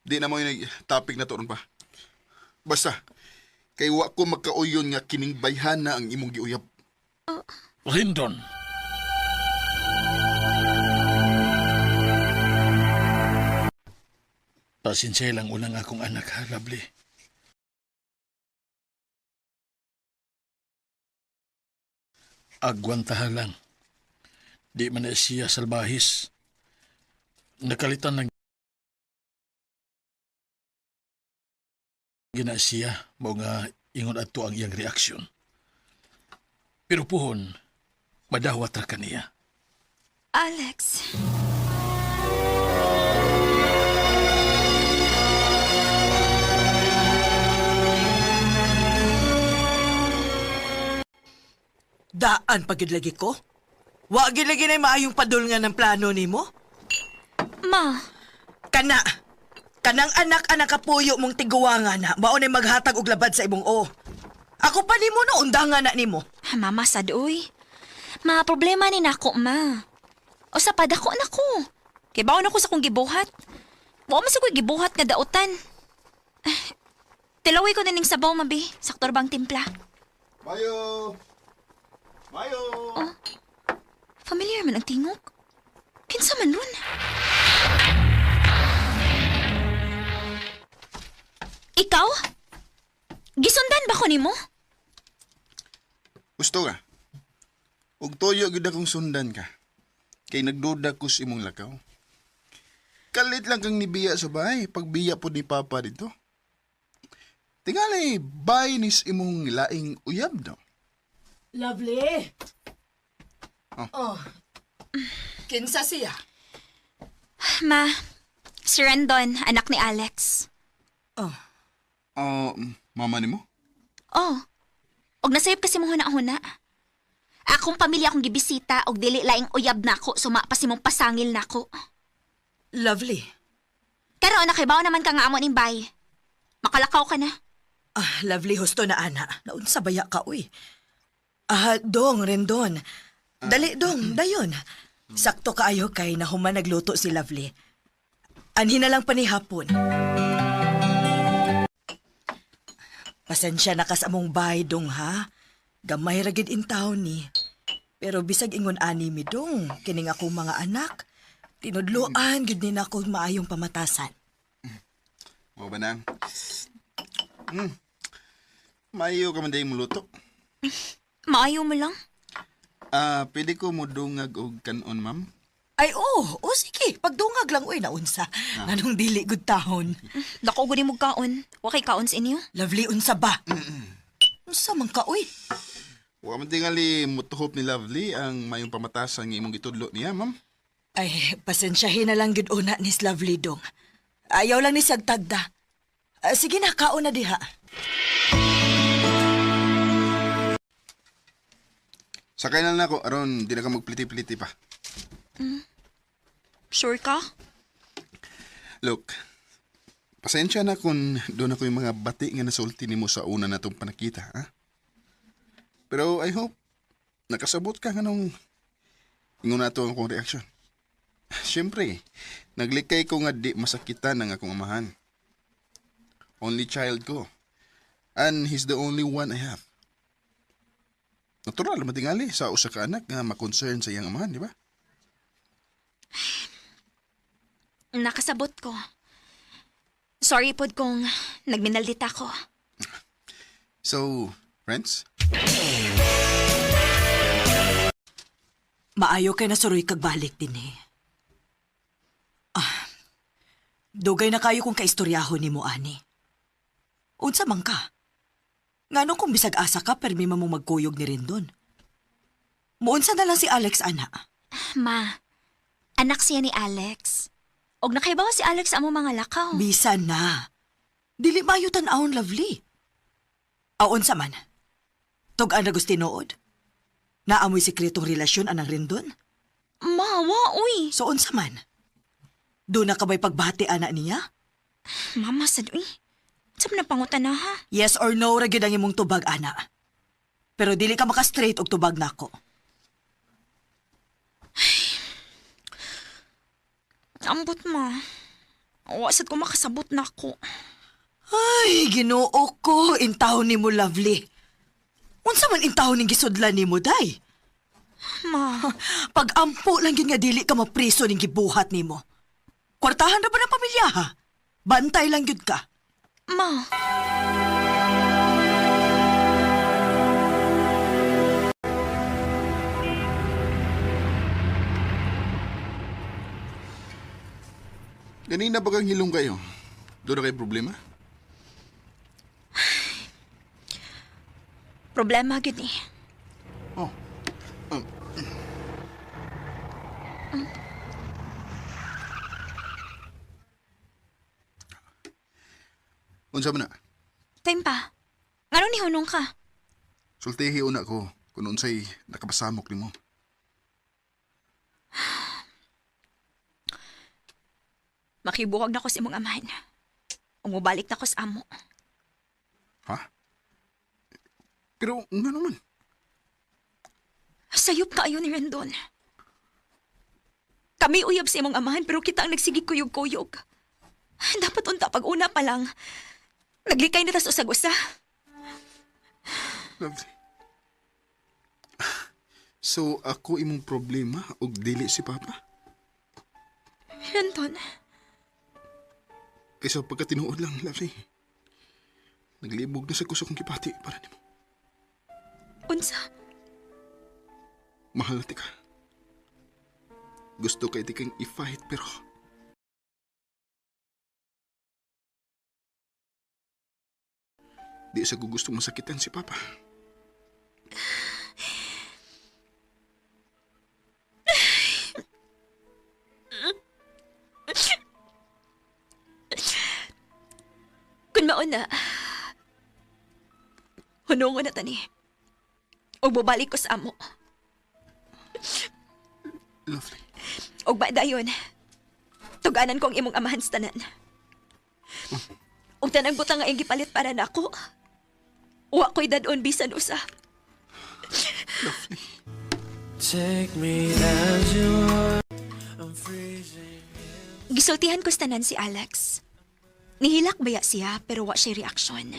di na mo yung topic na to ron pa. Basta kay wa ko makauyon nga kining bayhana ang imong giuyab. Rindon. Pasensya lang unang akong anak ha, lovely. Agwantahan lang. Di man na siya salbahis. Nakalitan lang gina siya mao nga ingon adto ang iyang reaksyon. Pero puhon, madawat ra kaniya. Alex. Daan pa gyud lagi ko. Wa gyud lagi na maayong padulngan ng plano nimo. Ma, Kana. Kanang anak anak kapuyo mong tiguwangan na mao nay maghatag og labad sa imong o. Ako pa nimo no undangan na nimo. ha, mama sad uy. Ma, problema ni nako, ma. O sa padako na ko. Kay baon ako sa kong gibuhat. Wa man sa ko'y gibuhat nga dautan. Ah, Tilaway ko na ning sabaw, mabi. Sakto ra bang timpla? Mayo! Mayo! Familiar man ang tingog. Kinsa man ron? Ikaw? Gisundan ba ko nimo? Gusto ka? Og toyo gyud akong sundan ka. Kay nagduda ko sa imong lakaw. Kalit lang kang nibiya sa bahay, pagbiya po ni Papa dito. Tingali, bay nis imong laing uyab daw. Lovely. Oh. Oh. Kinsa siya? Ma, si Rendon, anak ni Alex. Oh. Oh, mama nimo? Oh. Og nasayop kasi mo huna-huna. Akong pamilya akong gibisita og dili laing uyab nako suma pa si mong pasangil nako. Lovely. Karon nakaibaw naman ka nga amo ning bay. Makalakaw ka na. Ah, lovely husto na ana. Naunsa baya ka uy. Ah, dong rendon. Dali dong, dayon. Sakto kaayo kay nahuman nagluto si Lovely. Anhi na lang pa ni hapon. Pasensya na kas among bay dong ha. Gamay ra gid in town ni. Pero bisag ingon ani mi dong, kining akong mga anak, tinudloan gid ni nako maayong pamatasan. Mao ba nang? Hmm. Mayo ka man dayong muluto. Maayo mo lang. Ah, pwede ko mo dungag og kanon, ma'am? Ay, oo. Oh, sige. Pagdungag lang, uy, naunsa. Nganong dili good taon. Dako gud mo kaon. Wa kay kaon sa inyo. Lovely, unsa ba? Unsa man ka, uy? Wa man tingali mutuhop ni Lovely ang mayong pamatasan nga imong gitudlo niya, ma'am. Ay, pasensyahin na lang gud una ni Lovely dong. Ayaw lang ni siyag tagda. Ah, sige na, kaon na diha. Sakay na lang ako aron di na ka magpliti-pliti pa. Sure ka? Look, pasensya na kung doon ako yung mga bati nga nasulti nimo sa una na itong panakita, ha? Pero I hope nakasabot ka nganong ingon na ito ang akong reaksyon. Siyempre, naglikay ko nga di masakitan ang akong amahan. Only child ko. And he's the only one I have. Natural, matingali sa usa ka anak nga makonsern sa iyang amahan, di ba? Nakasabot ko. Sorry pod kung nagminaldita ko. So, friends, Maayo kay nasuroy kag balik din eh. Ah, dugay na kayo kung kaistoryahon nimo ani. Unsa man ka? Ngano kung bisag asa ka permi man mong magkuyog ni Rendon? Muunsa na lang si Alex ana. Ma, anak siya ni Alex. Og nakaibaw si Alex amo mga lakaw. Bisan na. Dili maayo tan-awon, lovely. Aon sa man. Tug-an na gusto tinuod. Naamoy sikretong relasyon anang Rendon. Ma, wa, uy. So unsa man? Doon na ka ba'y pagbati ana niya? Mama sad uy. Sa man ang pangutan na ha? Yes or no ra gyud ang imong tubag ana. Pero dili ka maka-straight og tubag nako. Ambot ma. Wa sad ko makasabot nako. Ay, Ginoo ko, intawon nimo lovely. Unsa man intawon ning gisudlan nimo day? Ma, Pag-ampo lang gyud nga dili ka mapriso ning gibuhat nimo. Kwartahan ra ba ng pamilya ha? Bantay lang gyud ka. ma. ganina ba kang hilong kayo? Doon na kayo problema? Problema gyud ni. Oh. Unsa man na? Time pa. Ngano ni hunong ka? Sultihi una ko kung unsay nakapasamok nimo. Makibuhag na ko sa imong amahan. Umubalik na ko sa amo. Ha? Pero nga naman. Sayop kaayo ni Rendon. Kami uyab sa imong amahan pero kita ang nagsigig kuyog-kuyog. Dapat unta pag una pa lang. Naglikay na tas usag-usa. Lovely. So, ako imong problema og dili si Papa? Rendon, Kaysa pagkatinuod lang, Lovely. Naglibog na sa kuso kong kipati para nimo. unsa? Mahal na tika. Gusto kay tikang i-fight pero... Di sa ko gusto masakitan si Papa. Kun mauna, hunungon na tani. Og bobalik ko sa amo. Lovely. Og ba dayon, tuganan ko ang imong amahan sa tanan. Og tanang butang nga iyang gipalit para nako. Wa ko'y dadon bisan usa. Take me as you are. I'm freezing. Gisultihan ko sa tanan si Alex. Nihilak baya siya pero wa siya reaksyon.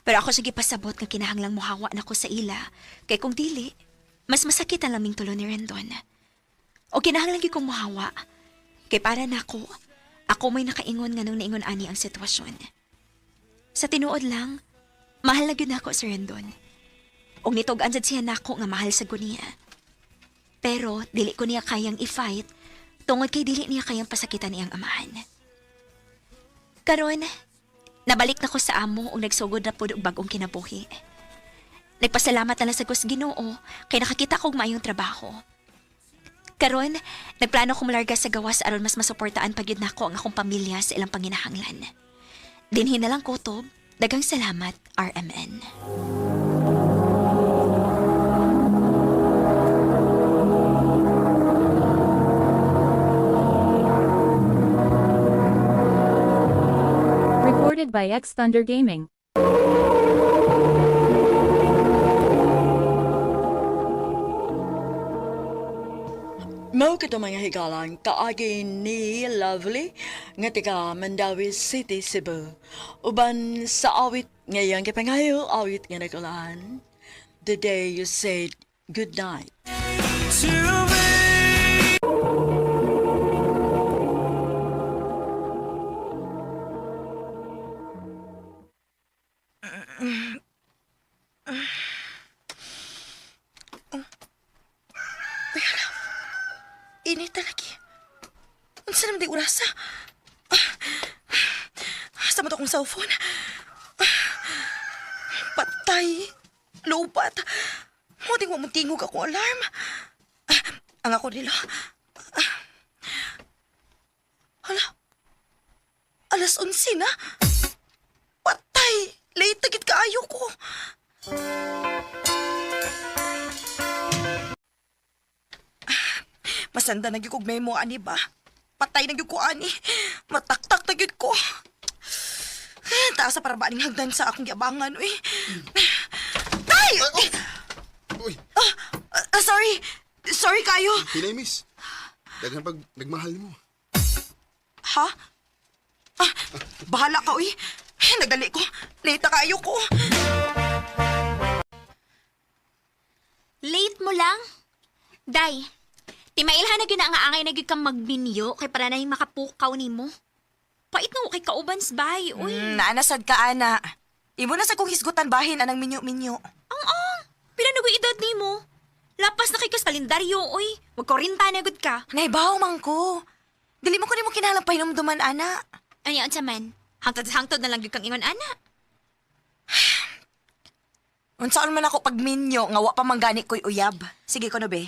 Pero ako siya gipasabot nga kinahanglang muhawa na ko sa ila kay kung dili, mas masakit ang laming tulo ni Rendon. O kinahanglan gyud kong muhawa kay para nako, ako may nakaingon nga nung naingon ani ang sitwasyon. Sa tinuod lang, mahal na gyud nako si Rendon. Og nitug-an sad siya nako nga mahal sa guniya. Pero dili ko niya kayang i-fight tungod kay dili niya kayang pasakitan iyang amahan. Karon, nabalik na ko sa amo ug nagsugod na pud og bag-ong kinabuhi. Nagpasalamat na lang sa Gus Ginoo kay nakakita kog maayong trabaho. Karon, nagplano ko malarga sa gawas aron mas masuportaan pa gyud nako ang akong pamilya sa ilang panginahanglan. Dinhi na lang kutob. Dagang salamat, RMN. Recorded by X Thunder Gaming. Mao kato mga higalang kaagi ni Lovely nga taga Mandawi City, Cebu. Uban sa awit ngayang gipangayo, awit nga nagulan. The day you said good night. To me. Uy, hala. Init lagi. Unsa naman di orasa? Asa mo to akong cellphone? Patay. Lupat. Mo di mo tingog akong alarm. Ah, ang ako nila. Hala. Alas 11 na. Patay. Late na gid kaayo ko. Masanda na gyud kog memo ani ba? Patay na gyud ko ani. Mataktak na gyud ko. Taas sa para ba aning hagdan sa akong giabangan uy. Tay! Uy, Ah, sorry. Sorry kayo. hinay miss. Daghan pag nagmahal nimo. Ha? Ah, bahala ka uy. Nagdali ko. Late na kayo ko. Late mo lang? Day, timailhan na gyud na ang angay na gyud kang magminyo kay para na makapukaw nimo. Pait na kay kaubans bay, uy. Naanasad ka, ana. Imo na sa kong hisgutan bahin anang minyo-minyo. Ang ang, pila na gyud edad nimo? Lapas na kay kas kalendaryo, uy. Wag 40 na gud ka. Naibaw man ko. Dili mo ko nimo kinahanglan pahinumduman, ana. Anya unsa man? Hangtod-hangtod na lang gyud kang ingon ana. Unsaon man ako pagminyo nga wa pa man gani ko'y uyab. Sige ko na be.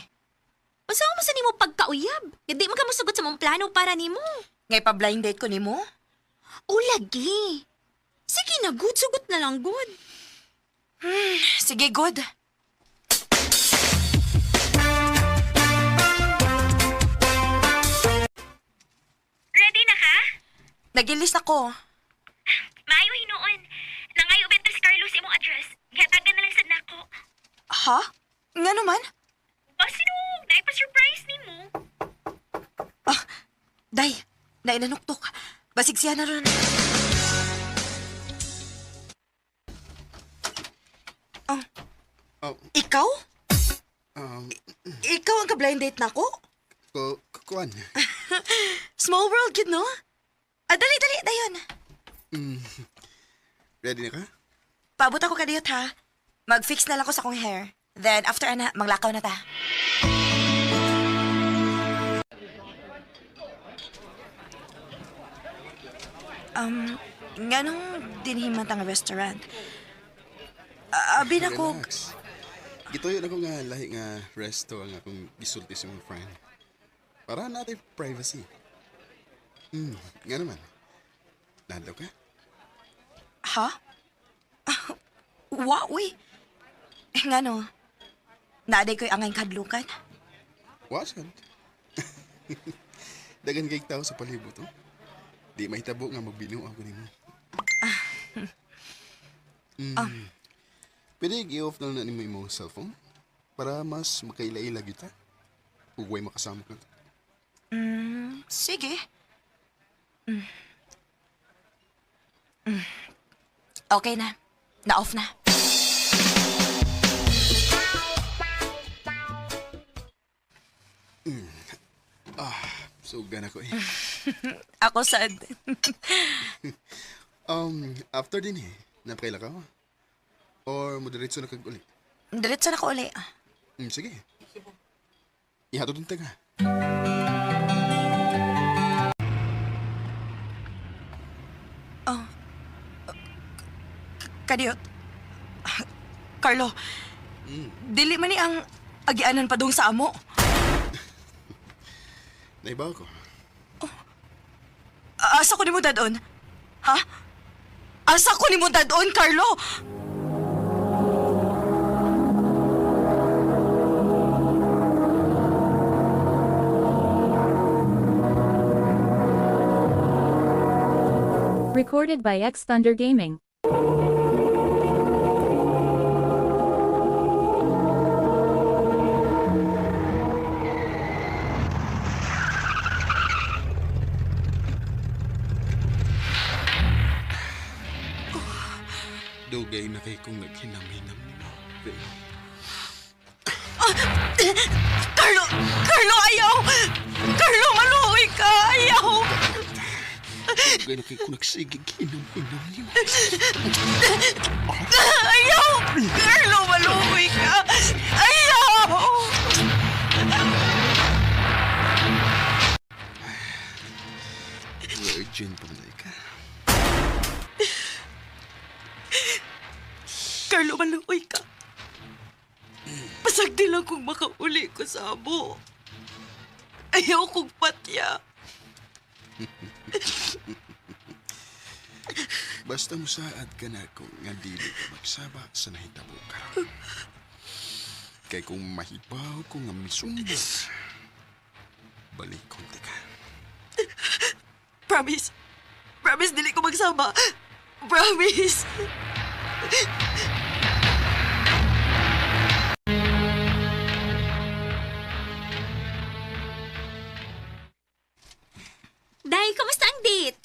Unsa man sa nimo pagkauyab? Nga di man ka mosugot sa mong plano para nimo. Ngay pa blind date ko nimo? O lagi. Sige na, good. Sugot na lang, good. Sige, good. Ready na ka? Nagilis ako. Maayo hinuon. Nangayo Betres Carlos imong address. Gihatagan na lang sad nako. Ha? Nga naman? Basinog, naipa-surprise nimo. Ah, day, nainanuktok. Basig siya na ron. Oh. Oh. Ikaw? Um, Ikaw ang ka-blind date nako? ko, kuan. Small world, kid, no? Ah, dali, dali, dayon. Ready na ka? Paabot ako kadiyot, ha? Mag-fix na lang ko sa akong hair. Then, after ana, manglakaw na ta. Um, nganong dinhiman tang restaurant? Abi na ko... Relax. Gituyo na ko nga lahi nga resto ang akong gisulti sa mong friend. Para natin privacy. Nga naman. Nahadlaw ka? Ha? Ah, wa, uy. Eh, ngano? Naaday ko'y angay kadlukan. Wasn't. Dagan kay tao sa palibot, oh. Di mahitabo nga magbinuo ako nimo. Mm. Pwede i-off na lang na nimo imong cellphone para mas makaila-ila gyud ta. Ug way makasama ka. Sige. Okay na. Na-off na. Sugan ako eh. Ako sad. After din eh, napakaila ka Or moderatso na kag uli. Diretso na ko uli. Sige. Ihatod din taga. Kadiyot. Carlo, dili man ni ang agianan pa dong sa amo. Naibaw ko. Asa ko nimo dadon? Ha? Asa ko nimo dadon, Carlo? Recorded by X Thunder Gaming. Dugay na kay kong naghinam-hinam nimo. Ray. Carlo! Carlo, ayaw! Carlo, maluoy ka! Ayaw! Dugay na kay kong nagsigig hinam-hinam nimo. Ayaw! Carlo, maluoy ka! Ayaw! Virgin pa man ka. Carlo, maluoy ka. Pasagdi lang kung makauli ko sa amo. Ayaw kong patya. Basta musaad ka na kung nga dili ka magsaba sa nahitabo karon. Kay kung mahibaw ko nga misumbong, balik konti ka. Promise. Promise, dili ko magsama. Promise. Day, kamusta ang date?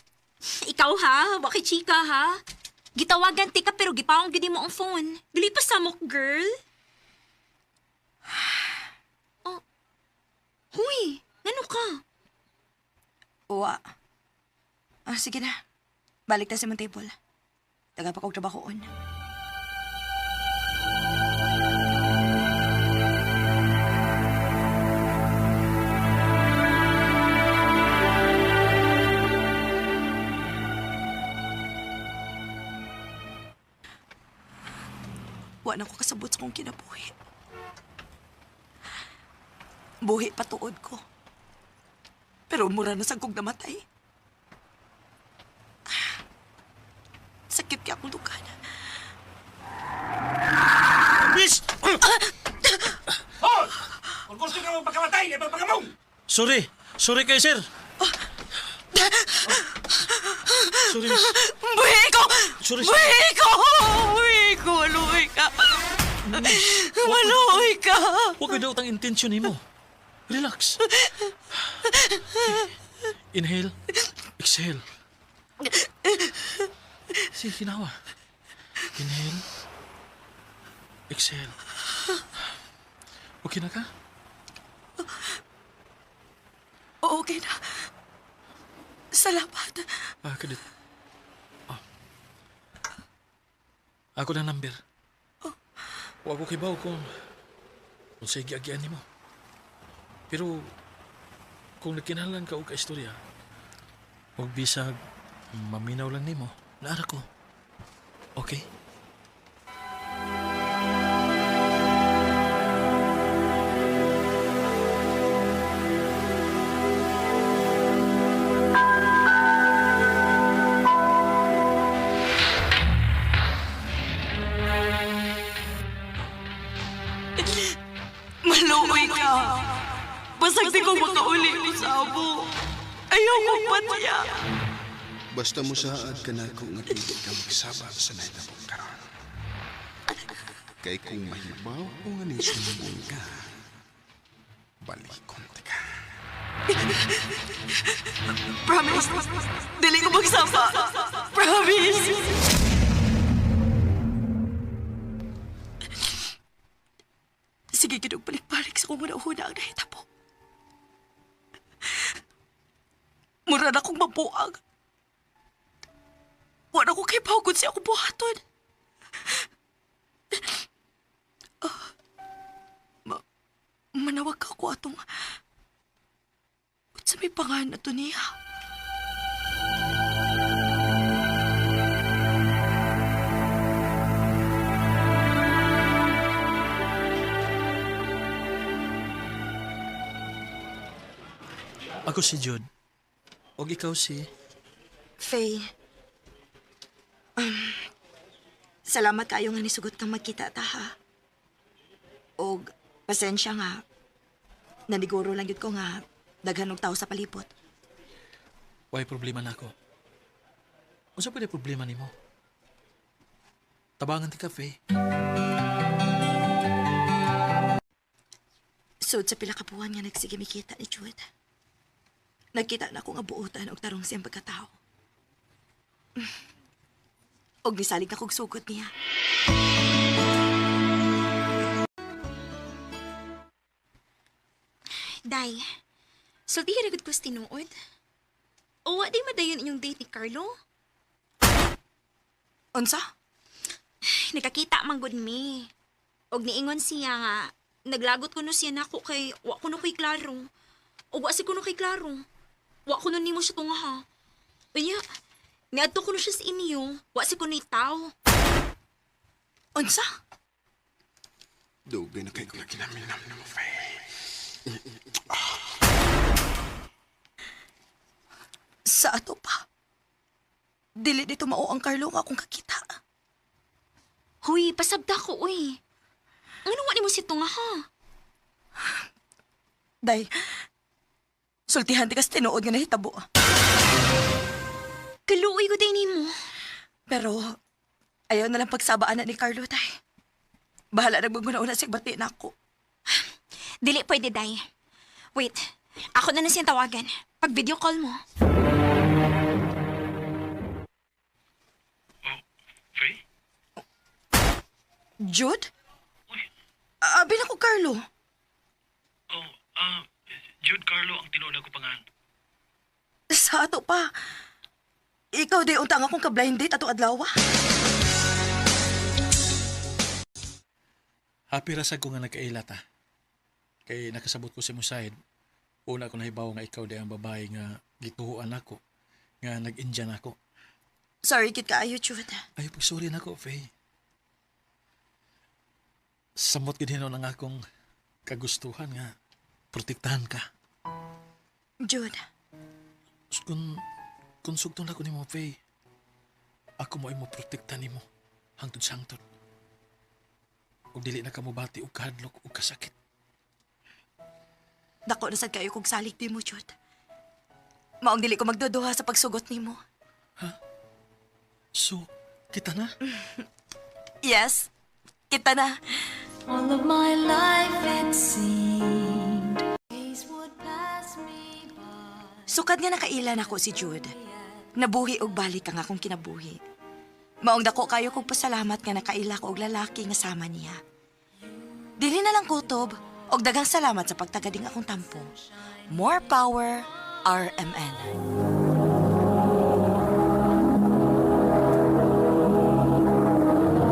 Ikaw ha, waki chika ha. Gitawagan ti ka pero gipaong gid mo ang phone. Dili pa samok, girl. Oh. Huy, ngano ka? Uwa. Ah, sige na. Balik ta sa imong table. Taga pa kog trabahoon. Wa na ko kasabot sa kong kinabuhi. Buhi patuod ko. Pero mura na sa kong namatay. Sakit kay akong dukan. Miss! Hoy! Kung gusto ka magpakamatay, ay pagpakamong! Sorry. Sorry kay sir. Sorry, miss. Buhi ko! Sorry, sir. Buhi ko! Buhi ko! Maluoy ka! Maluoy ka! Huwag ko daw ang intensyon nimo. Relax. Inhale. Exhale. Sige, ginawa. Inhale. Exhale. Okay na ka? Okay na. Salamat. Ah, kadit. Ah. Ako na number. Wa ko kibaw kung unsay giagian nimo. Pero kung nagkinahanglan ka og kaistorya, og bisag maminaw lang nimo, naara ko. Okay? Maluoy ka. Basag di ko makauli ko sa abo. Ayaw mo patya. Basta mo saad ka na kung nga dili ka magsaba sa nahitabo karon. Kay kung mahibaw o nga ning sumbong ka, balikon ta ka. Promise. Dili ko magsama. Promise. Sige, ginong balik-balik sa kung una-una ang nahitabo. Mura na akong mabuang. Wala ko kay pagod siya akong buhaton. Ah, ma manawag ka ko atong... Sa may pangalan na to niya. Ako si Jude. Og ikaw si... Faye. Salamat kayo nga nisugot kang magkita ta ha. Og pasensya nga. Naniguro lang yun ko nga daghan og tao sa palibot. Why problema na ako? Unsa pwede problema nimo? Tabangan ti kafe. Sud sa pila ka buwan nga nagsige mikita ni Jude. Nagkita na ako nga buotan og tarong siyang pagkatao. Og nisalig na kog sugod niya. Day, sultihi ra gud ko sa tinuod. O wa di madayon inyong date ni Carlo? Unsa? Nakakita man gud mi. Og niingon siya nga naglagot kuno siya nako kay wa kuno kay klaro. Og wa si kuno kay klaro. Wa kuno nimo siya tunga ha. Unya, niadto kuno siya sa inyo, wa si kuno tawo. Unsa? Dugay na kay ko na kinaminam na mo, Faye. Sa ato pa. Dili dito mao ang Carlo nga akong kakita. Huy, pasabta ko uy. Ngano wa nimo si tunga ha? Day, sultihan di kas tinuod nga nahitabo. Kaluoy ko day nimo. Pero, ayaw na lang pagsabaan na ni Carlo, tay. Bahala na siya bati na ako. Dili pwede day. Wait, ako na na siyang tawagan. Pag video call mo. Oh, Faye? Jude? Abi na ko, Carlo. Oh, Jude Carlo ang tinuod ko pangalan. Sa ato pa. Ikaw di unta nga akong ka-blind date atong adlaw. Happy ra sad ko nga nagkaila ta. Kay nakasabot ko si Musaid. Una ko nahibaw nga ikaw di ang babae nga gituhuan ako. Nga nag-Indian ako. Sorry, kit kaayo, Jude. Ay, pagsorry na ako, Faye. Samot gid hinuon ang akong kagustuhan nga protektahan ka. Jude, Kung sugton ako nimo, Faye, ako mo ay moprotekta nimo hangtod sa hangtod. Ug dili na ka mobati og kahadlok ug kasakit. Dako na sad kayo kog salig nimo, Jude. Maong dili ko magduduha sa pagsugot nimo. So, kita na? Yes, kita na. All of my life it seemed days would pass me by. Sukad nga nakailan ako si Jude. Nabuhi og balik ang akong kinabuhi. Maong dako kayo kog pasalamat nga nakaila ko og lalaki nga sama niya. Dili na lang kutob og daghang salamat sa pagtagading akong tampo. More power, RMN.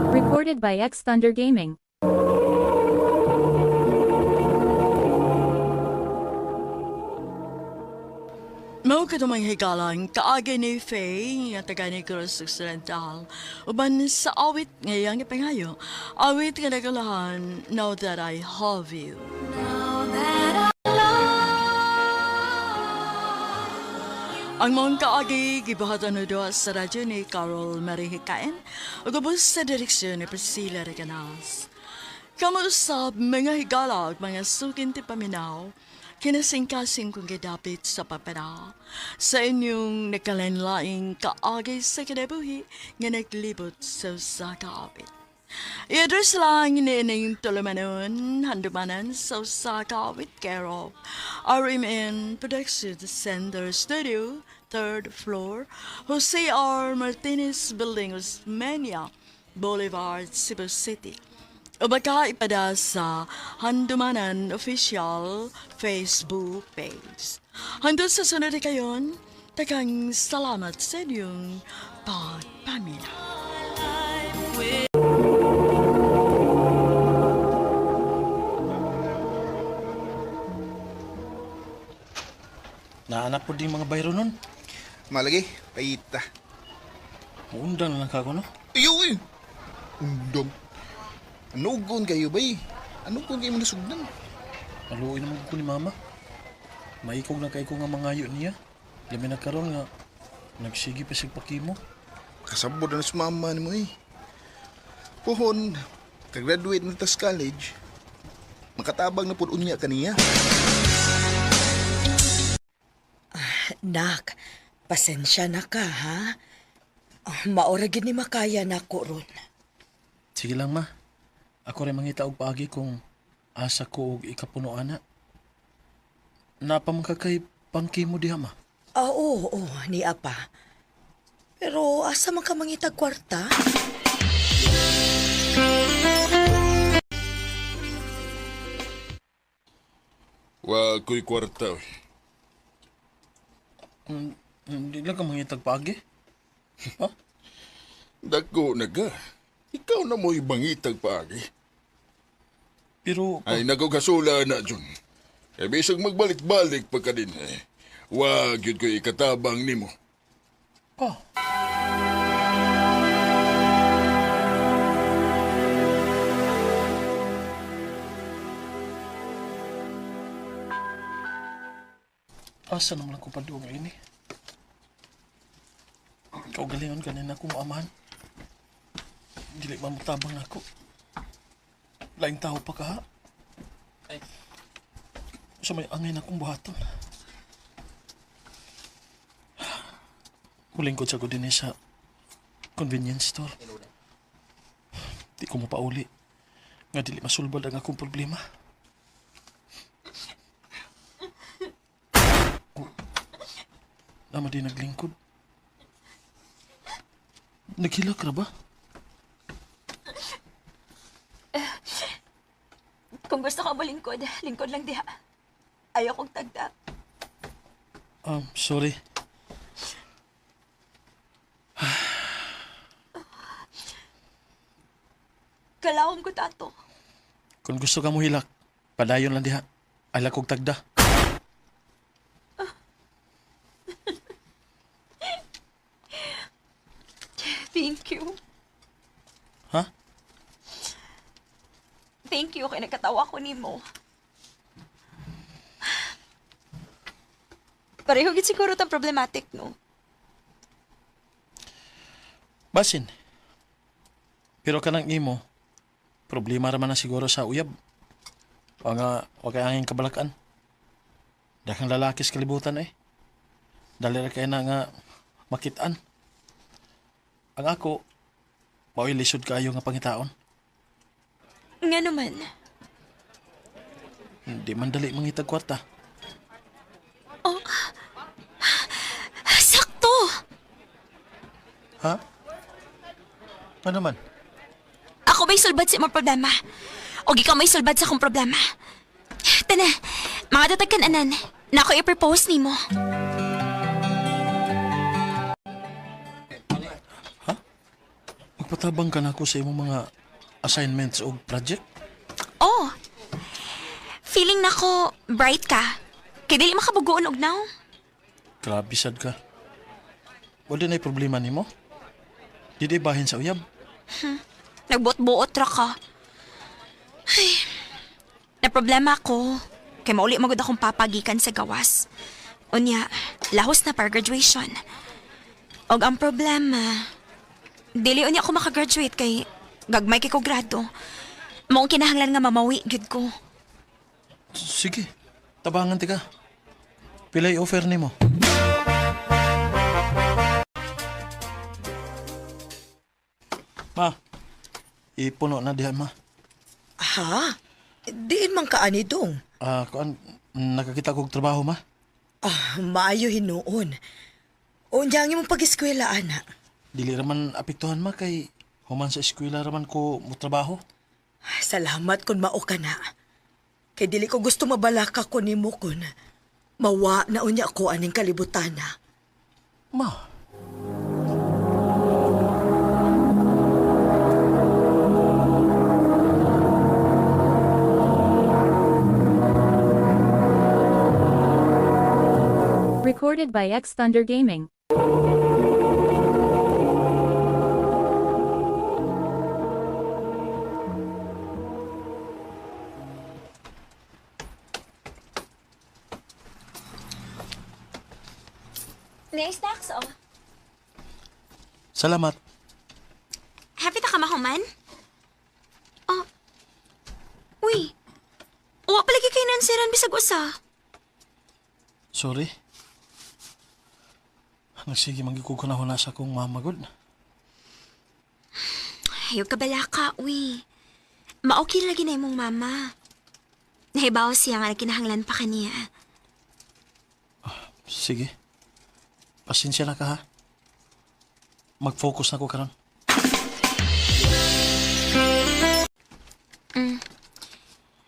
Recorded by X Thunder Gaming. Mao kadto mga higalang kaagi ni Faye nga taga Negros Occidental uban sa awit nga iyang ipangayo, awit nga nagulahan, Now That I Have You. Now that I love Ang maong kaagi gibuhatan na doa sa radyo ni Carol Marie Hikain ug ubos sa direksyon ni Priscilla Reganas. Kamuusap mga higala ug mga sukin ti paminaw, kinasingkasing kong gidapit sa papana sa inyong nagkalainlaing kaagi sa kinabuhi nga naglibot sa usa ka awit. I-address lang ni ining tulumanon, handumanan sa usa ka awit care of RMN Production Center Studio, 3rd floor, Jose R. Martinez Building, Osmeña Boulevard, Cebu City. O baka ipada sa Handumanan Official Facebook page. Hanggang sa sunod kayon, tagang salamat sa inyong pagpaminaw. Naanak po din mga bayro nun. Malagi, paita. Muundang na lang kako, no? Iyo, eh. Undang. Ano gon kayo, bay? Ano gon kayo manasugdan? Maluoy naman ko ni mama. Maikog na kay ko nga mangayo niya. Labi na karon nga nagsige pa sig pakimo. Kasabot na sa mama ni mo, eh. Pohon, kagraduate na tas college. Makatabang na po unya kaniya. Nak, pasensya na ka, ha? Ah, maora gid ni makaya nako ron. Sige lang ma. Ako rin mangita og paagi kung asa ko og ikapuno ana. Napa man ka kay pangkimo diha ma. Ah, oo, oo, ni apa. Pero asa man ka mangitag kwarta? Wa ko'y kwarta, oy. Hindi lang ka mangitag paagi. Ha? Dako na ka. Ikaw na mo'y bangitag paagi. Pero Ay, nagkasula na, Jun. E bisag magbalik-balik pa ka din, eh. Wag yun ko'y ikatabang nimo. pa. Asa naman ako paduong ini? Kaugalingon kanin akong amahan. Dili ba mutabang ako? Laing tao pa ka. Ay. Sa may angin akong buhaton. Mulingkod sa ko din eh sa convenience store. Di ko mapauli. Nga dili masulbad ang akong problema. Oh. Nama di naglingkod. Naghilak ra ba? Kung gusto ka mo lingkod, lingkod lang diha. Ayaw kong tagda. Sorry. Kalawom ko tato. Kung gusto ka mo hilak, padayon lang diha. Alak kog tagda. Thank you. Ha? Thank Thank you kay nagkatawa ko nimo. Pareho gid siguro tang problematic, no? Basin. Pero kanang imo, problema raman na siguro sa uyab. O nga, wa kay angin kabalakan. Daghang lalaki sa kalibutan eh. Dali ra kay na nga makitaan. Ang ako, mao'y lisod kaayo nga pangitaon. Nga naman. Hindi man dali mangitag kwarta. Oh. Sakto! Ha? Ano man? Ako may sulbad sa imong problema. O ikaw may sulbad sa akong problema. Tana, mga datag anan, na ako i-propose nimo. Magpatabang ka na ako sa imong mga assignments o project? Oh. Feeling na ko bright ka. Kay dili makabugoon og now. Grabe sad ka. Wala na'y problema nimo? Di di bahin sa uyab? Nagbuot-buot ra ka. Ay, na problema ako. Kay mauli magud akong papagikan sa gawas. Unya, lahos na para graduation. Og ang problema, dili unya ako makagraduate kay gagmay kay ko grado. Maong kinahanglan nga mamawi gyud ko. Sige, tabangan tika. Pilay offer nimo. Ma, ipuno na diha ma. Ha? Diin man ka ani dong. Ah, kuan nakakita kog trabaho ma. Ah, maayo hinuon. Unya ang imong pag-eskwela, ana. Dili raman apektuhan ma kay human sa eskwela raman ko mo trabaho. Salamat kung mao ka na. Kay dili ko gusto mabalaka ko nimo kun mawa na unya ko aning kalibutan na. Ma. Recorded by X Thunder Gaming. May snacks oh. Salamat. Happy ta ka mahuman? Oh. Uy. Wa palagi kay nansiran bisag usa. Sorry. Nagsige manggikog ko na huna sa akong mama gud. Ayaw ka bala ka, uy. Maokay lagi na imong mama. Nahibaw siya nga kinahanglan pa kaniya. Sige. Pasensya na ka ha. Mag-focus na ko karon.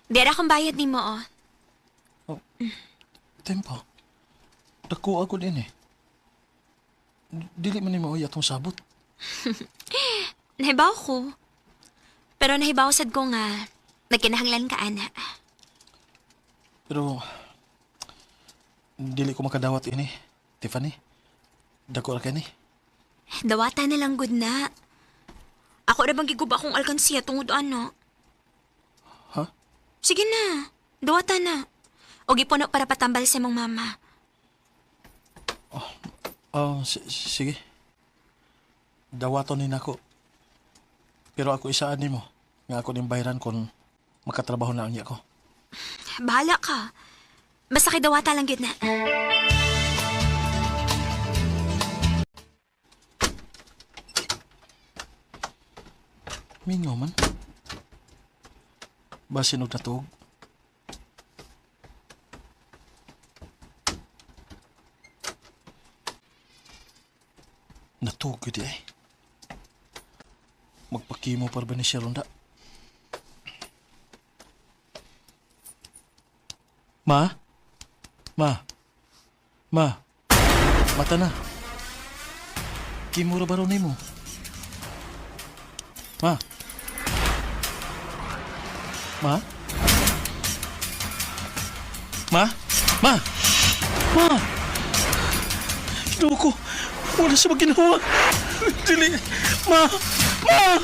Dera akong bayad nimo, oh. Tempo. Dako ako din eh. Dili man ni maoy atong sabot. Nahibaw ko. Pero nahibaw sad ko nga nagkinahanglan ka, ana. Pero dili ko makadawat ini, Tiffany. Dako ra kay ni. Dawata na lang gud na. Ako ra bang giguba akong alkansiya tungod ano? Ha? Sige na. Dawata na. O gipuno para patambal sa imong mama. Oh, sige. Dawaton ni nako. Pero ako isaan nimo nga ako ning bayran kon makatrabaho na unya ko. Bahala ka. Basta kay dawata lang gud na. Mingaw man. Basin og natuog. Natuog gyud eh. Magpakimo para ba ni siya ronda? Ma? Ma? Ma? Mata na. Kimura ba raw nimo? Ma? Ma? Ma? Ma? Ma! Ginoo ko! Wala siya maginawa! Dili! Ma! Ma!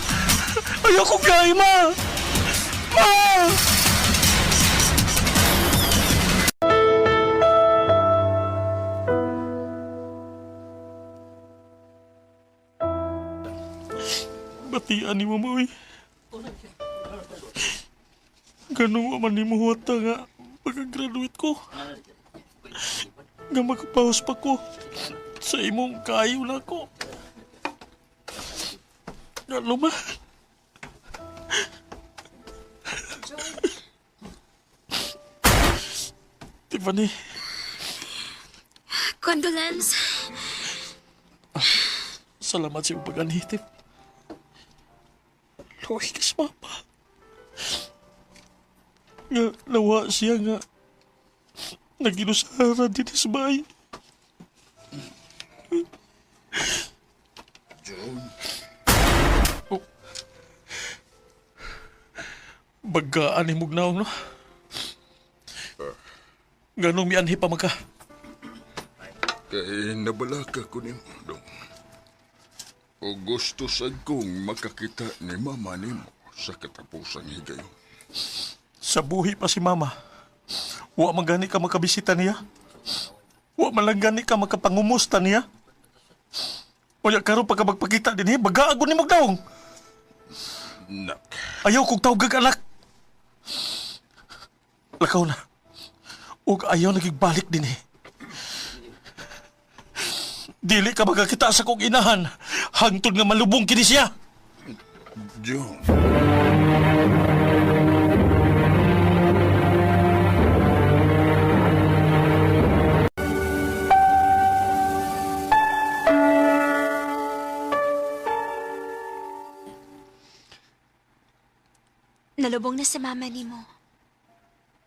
Ayoko gay, ma! Papa! Batian ni mo, eh. Ganun wa man ni mo huwata nga pagka-graduate ko. Nga makapaus pa ko sa imong kayo na ko. Ano ba? Tiffany, Condolence. salamat sa iyong pag-anhitip. Luwi ka sa mama. Nga, nawa siya nga. Naginusara din sa bahay. John. Oh. Baggaan ni Mugnaw, no? Ganong mianhi pa maka. Kay nabalaka ko nimo, dong. O gusto sad kong makakita ni mama nimo sa katapusang higayon. Sa buhi pa si mama. Wa man gani ka makabisita niya. Wa man lang gani ka makapangumusta niya. Unya karon pagka magpakita din baga ni Mugnaw. Nak. Ayaw kong tawgag anak. Lakaw na. Ug ayaw nagigbalik din eh. Dili ka magkakita sa kong inahan. Hangtod nga malubong kini siya. John. Nalubong na si mama nimo.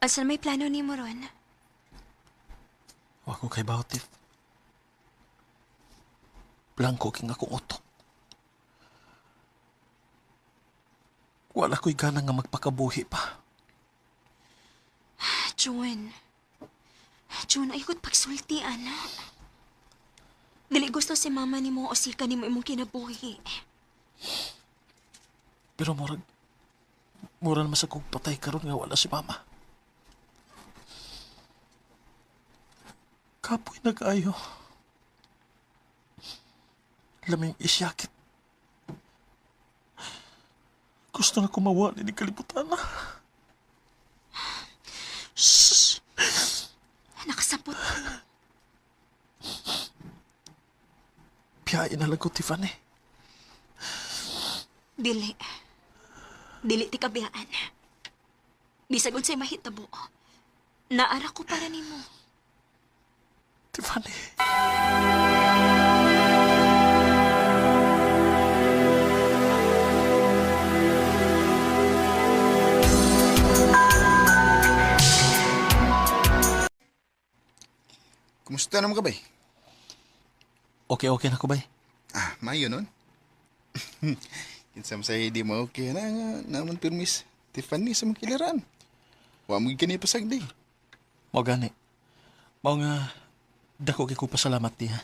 Asa may plano nimo ron? Wa ko kay Bautif. Blanco king akong utok. Wala ko'y gana nga magpakabuhi pa. June. June, ayokot pagsulti, ana. Dili gusto si mama nimo o sika nimo imong kinabuhi. Pero murag, mura naman sa kong patay karon nga wala si mama. Kapoy na kaayo. Laming isyakit. Gusto na kumawa ni kalibutan na. Shh! Nakasabot. Piyain na lang ko, Tiffany. Dili. Dili ti kabiyaan. Bisag unsay mahitabo. Naara ko para nimo. Tiffany. Kumusta naman ka bay? Okay, okay na ko, bay. Ah, mayo nun. Kinsa man say di mo okay na nga naman pirmis. Tiffany sa mga kiliran. Wa mo gani pasagdi. Mao gani. Mao nga dako kay ko pasalamat niya.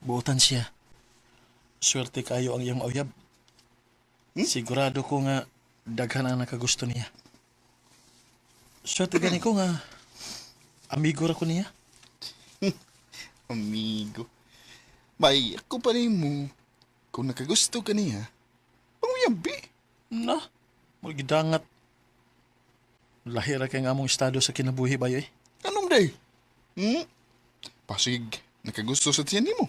Buotan siya. Swerte kayo ang iyang mauyab. Sigurado ko nga daghan ang nakagusto niya. Swerte gani ko nga amigo ra ko niya. Amigo. Bay, ako pa rin mo. Kung nakagusto ka niya, panguyabi. Na, magidangat. Lahira kay nga among estado sa kinabuhi bayo eh. Anong day? Hmm? Pasig, nakagusto sa tiyan nimo.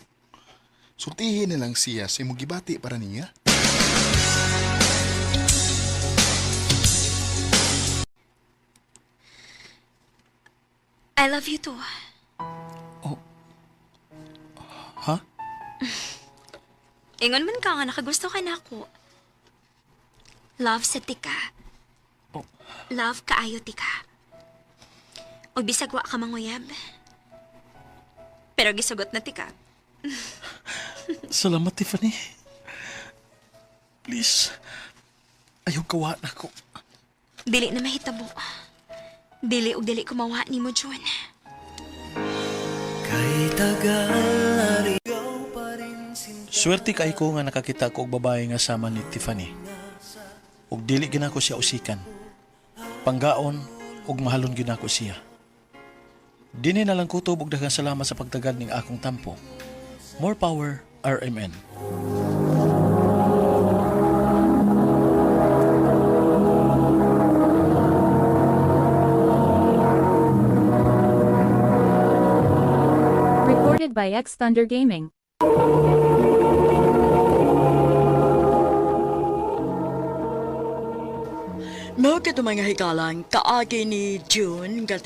Sultihin na lang siya sa imong gibati para niya. I love you too. Ha? Ingon man ka nga nakagusto ka na ako. Love sa tika. Oh. Love kaayo tika. O bisag wa ka manguyab. Pero gisugot na tika. Salamat, Tiffany. Please, ayaw kawa na ko. Dili na mahitabo. Dili og dili kumawa nimo, June. Kay tagal na ikaw pa rin sinta. Swerte kay ko nga nakakita ko og babae nga sama ni Tiffany. Ug dili ginako siya usikan. Panggaon ug mahalon ginako siya. Dini na lang kutob ug daghang salamat sa pagtagad ning akong tampo. More power, RMN. Recorded by X Thunder Gaming. Mao kato mga higalang kaagi ni June nga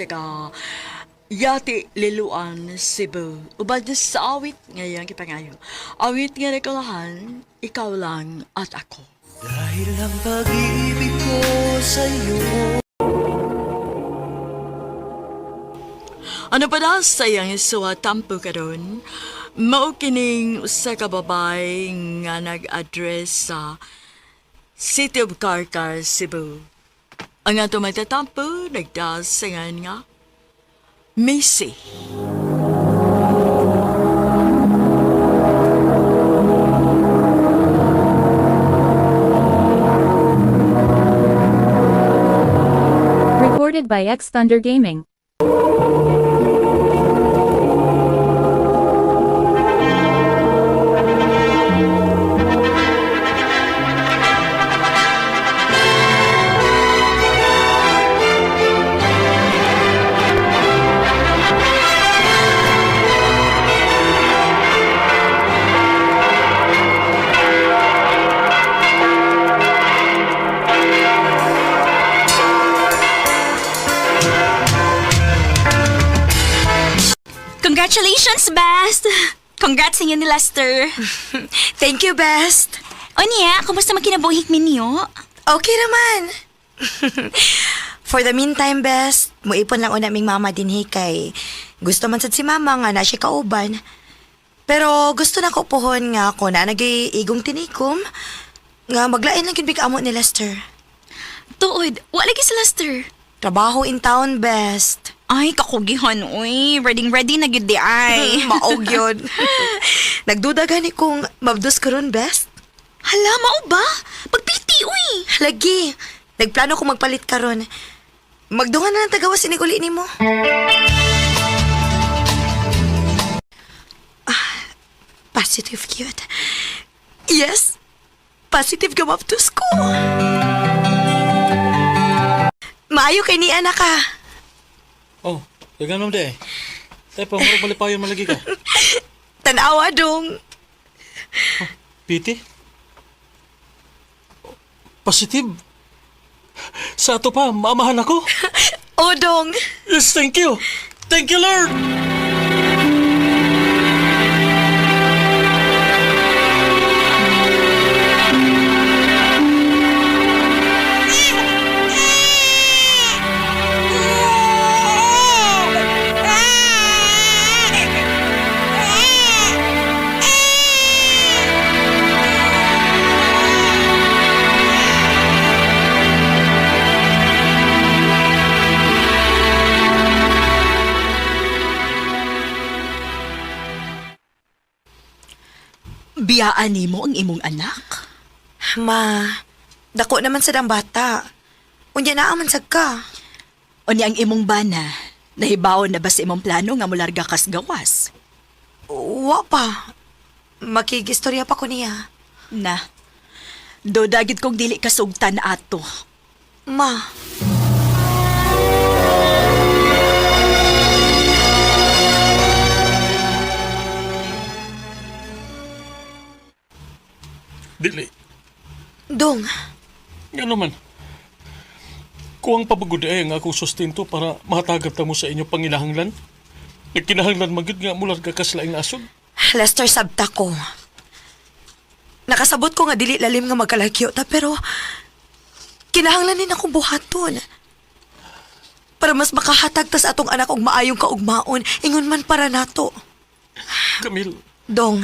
Yati Liluan, Cebu. Ubad sa awit ngayang kipangayo. Awit nga rekolahan, ikaw lang at ako. Dahil ang pag-ibig ko sa'yo. Ano pa na sa iyang isuwa tampo karon? Mao kining usa ka babay nga nag-address sa City of Carcar, Cebu. Ang ato magtatampo, nagdasingan nga, Missy. Recorded by X Thunder Gaming. Congratulations, Best! Congrats sa inyo ni Lester. Thank you, Best. Onya, kumusta man kinabuhik ninyo? Okay naman. For the meantime, Best, muipon lang una ming mama dinhi kay gusto man sad si mama nga na siya kauban. Pero gusto na ko pohon nga ako na nagay igong tinikom nga maglain lang gyud amo ni Lester. Tuod, wala lagi si Lester. Trabaho in town, Best. Ay, kakugihan, uy. Ready, ready na gyud di ay. Maog yun. Nagduda gani kung mabdos ko ron, Best. Hala, mao ba? Pagpiti, uy. Lagi. Nagplano ko magpalit karon. Magdungan na lang tagawas inig uli nimo. Ah, positive cute. Yes. Positive ka mabdos ko. Maayo kay ni anak ka. Oh, dagan di eh. Eh, pamurag malipayon malagi ka. Tanawa dong. Piti? Positive? Sa ato pa, maamahan ako. O dong. Yes, thank you. Thank you, Lord. Biyaan nimo ang imong anak. Ma, dako naman sa dang bata. Unya naa man sad ka. Unya ang imong bana, nahibaon na ba sa imong plano nga mularga kas gawas? Wa pa. Makigistorya pa ko niya. Na, do dagit kong dili kasugtan ato. Ma, Dili. dong. Ngano man. Kuwang pabagod eh ang akong sustento para mahatagat ta mo sa inyo pangilahanglan. Nagkinahanglan man gyud nga mularga kas laing nasod. Lester, sabta ko. Nakasabot ko nga dili lalim nga magkalagyo ta pero kinahanglan din akong buhaton. Para mas makahatag tas atong anak og maayong kaugmaon, ingon man para nato. Camille, Dong,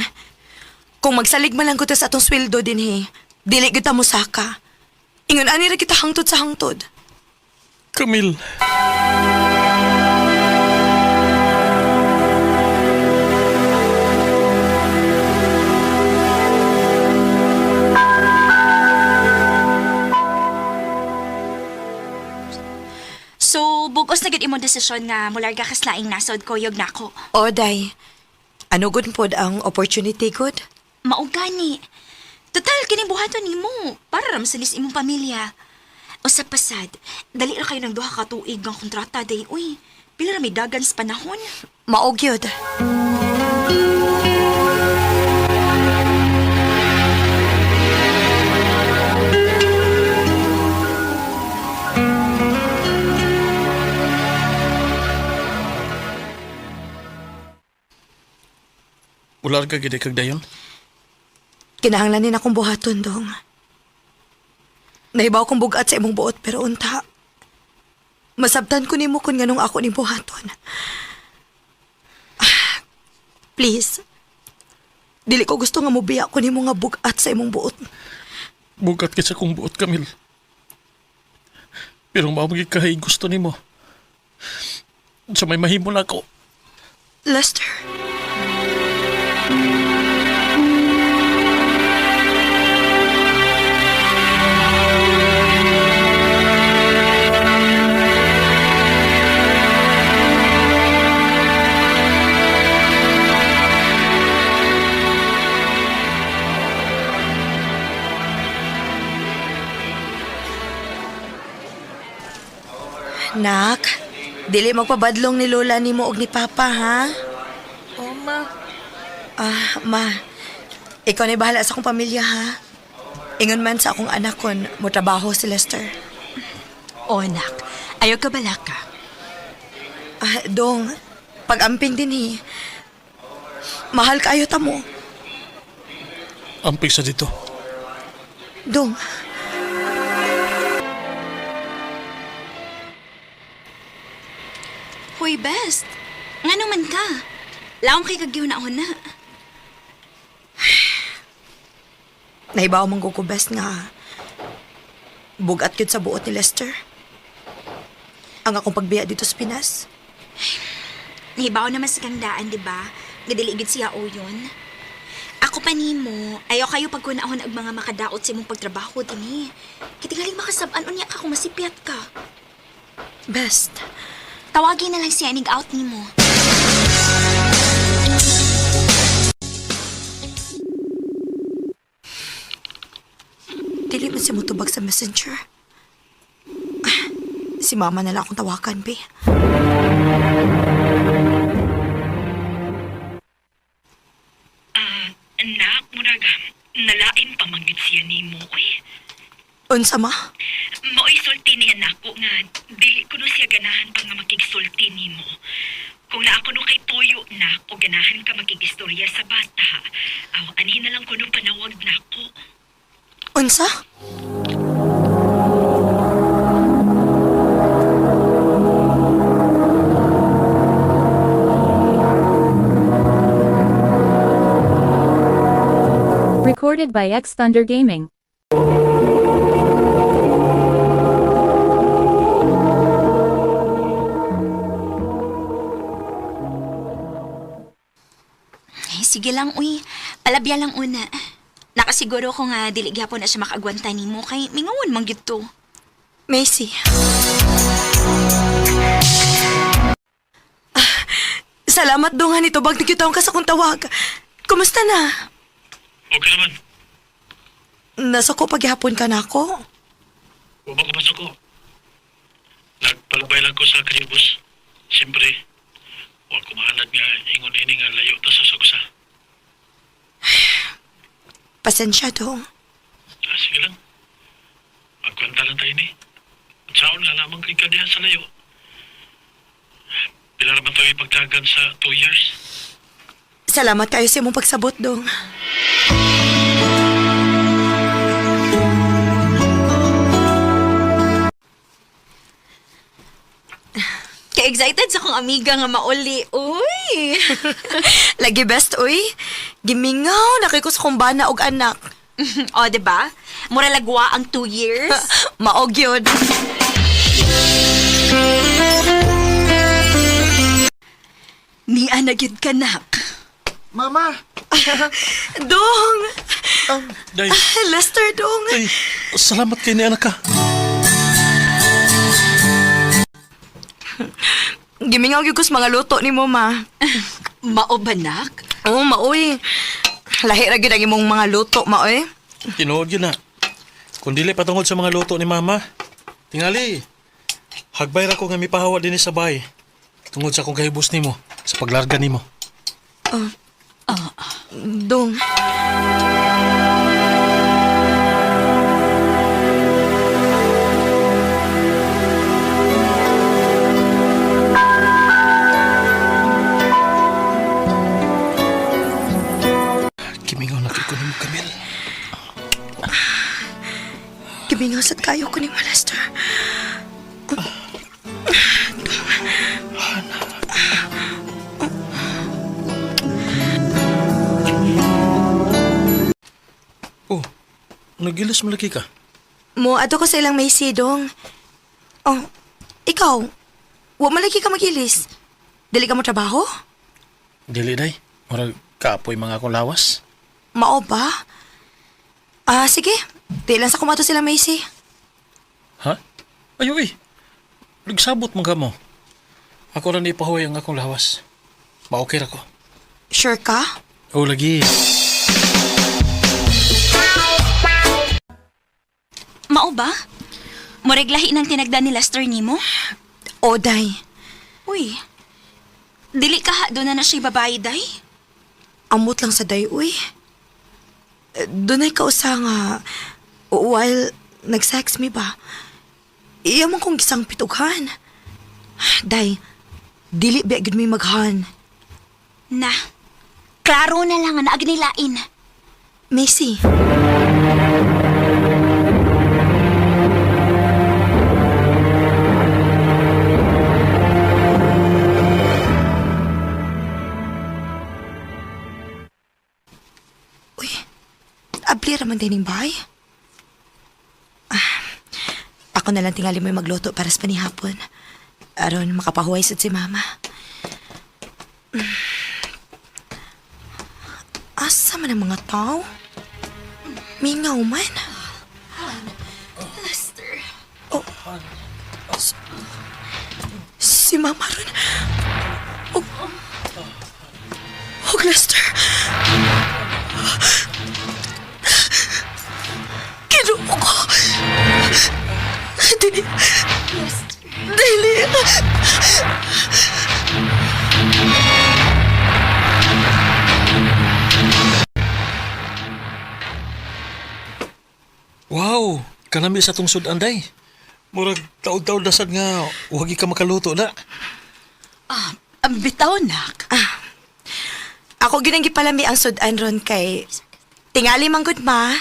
kung magsalig man lang ko tas atong sweldo dinhi, dili gyud ta mosaka. Ingon ani ra kita hangtod sa hangtod. Camille. gud imong desisyon nga mularga kas laing nasod kuyog nako. O, day. Ano gud pod ang opportunity good? Mao gani. Total kini buhaton nimo para ra masalis imong pamilya. Usa pa sad, dali ra kayo ng duha ka tuig ang kontrata day. Uy, pila ra may dagan sa panahon. Mao gyud. Mularga gid kag dayon. Kinahanglan ni akong buhaton, dong. Nahibaw kong bugat sa imong buot pero unta. Masabtan ko nimo kung nganong ako ning buhaton. Ah, please. Dili ko gusto nga mobiya ko nimo nga bugat sa imong buot. Bugat kit sa kong buot, Camille. Pero mao gyud kay gusto nimo. Sa may mahimo na ako. Lester. Nak, dili magpabadlong ni Lola nimo og ni Papa, ha? Oh, ma. Ah, ma. Ikaw na bahala sa akong pamilya, ha? Ingon man sa akong anak kon mo trabaho si Lester. O anak, ayaw ka balaka. Ah, dong, pag-amping din eh. Mahal kayo ta mo. Amping sa dito. Dong. Hoy, best. Ngano man ka? Laom kay kagyuna-una. Nahibaw man ko best nga. Bugat yun sa buot ni Lester. Ang akong pagbiya dito sa Pinas. Nahibaw naman sa kang daan, di ba? Nga dili gid siya o yun. Ako pa nimo, ayaw kayo pagkunahon og mga makadaot sa imong pagtrabaho dinhi. Kitingaling makasab-an unya ka kung masipyat ka. Best. Tawagin na lang siya inig out nimo. Dili man siya mutubag sa messenger. Ah, si mama na lang akong tawakan, be. Anak, murag, nalain pa man gyud siya nimo, uy. Unsa ma? Mao'y sulti niya nako nga dili kuno siya ganahan pa nga makigsulti nimo. Kung naa kuno kay tuyo na o ganahan ka makigistorya sa bata, aw anhin na lang kuno panawag nako. Unsa? Recorded by X Thunder Gaming. Ay, sige lang, uy. Palabya lang una. Nakasiguro ko nga dili gyapon na siya makaagwanta nimo kay mingawon man gyud to. Macy. Ah, salamat dong nito bag nagkitaon ka sa kong tawag. Kumusta na? Okay naman. Nasa ko paghihapon ka na ako. Wa ba ko masuko? Nagpalabay lang ko sa Karibos. Siyempre, wa ko mahalad nga ingon ini nga layo ta sa sugsa. Pasensya dong. Ah, sige lang. Magkwenta lang tayo ni. At saon nga lamang kay ka diha sa layo. Pila ra man tayo ipagtagan sa 2 years. Salamat kayo sa imong pagsabot dong. Kay excited sa kong amiga nga mauli. Uy. Lagi best uy. Gimingaw na kay ko sa kong bana og anak. O, di ba? Mura lagwa ang 2 years. Maog yun. Niya na gyud ka, nak. Mama! Dong! Day, Lester, dong! day, salamat kay ni anak ka. Gimingaw gyud ko sa mga luto ni mo, ma. Mao ba, nak? Oo, maoy. Lahi ra gyud ang imong mga luto, maoy. Tinuod yun na. Kung dili patungod sa mga luto ni Mama, tingali, hagbay ra ko nga mipahawa din sa bahay. Tungod sa akong kahibos nimo, sa paglarga nimo. Oh. Dong. Kimingaw na kay ko nimo, Camille. Gimingaw sad kayo ko ni Lester. Oh, nagilis malaki ka. Mo, ato ko sa ilang may dong. Oh, ikaw, wa malaki ka magilis. Dili ka mo trabaho? Dili day. Murag kapoy mga akong lawas. Mao ba? Ah, sige. Di lang sa kumato sila Macy. Ha? Ayo eh. Nagsabot man ka mo. Ako ra ni ipahuway ang akong lawas. Ma-okay ra ko. Sure ka? Oh, lagi. Mao ba? Murag lahi ng tinagda ni Lester nimo? O, day. Uy. Dili ka ha, doon na na siya babae, day. Amot lang sa day, uy. Eh, Dunay kausa nga, while nag-sex mi ba, iya man kong gisang pitughan. Day, dili ba gud mi maghan. Na. Klaro na lang nga naagnilain. Macy. Uy, abli raman din yung bahay. Ah, ako na lang tingali mo magluto para sa panihapon. Aron, makapahuway sad si mama. Asa man ang mga tao? Mingaw man. Lester. Oh. Si Mama ron. Oh. Oh, Lester. Kinuha ko. Dili. Dili. Wow, kanami sa tong sudan day. Murag taod-taod na sad nga wagi ka makaluto na. Ah, ang bitaw, nak. Ako ginang gipalami ang sudan ron kay tingali man gud ma.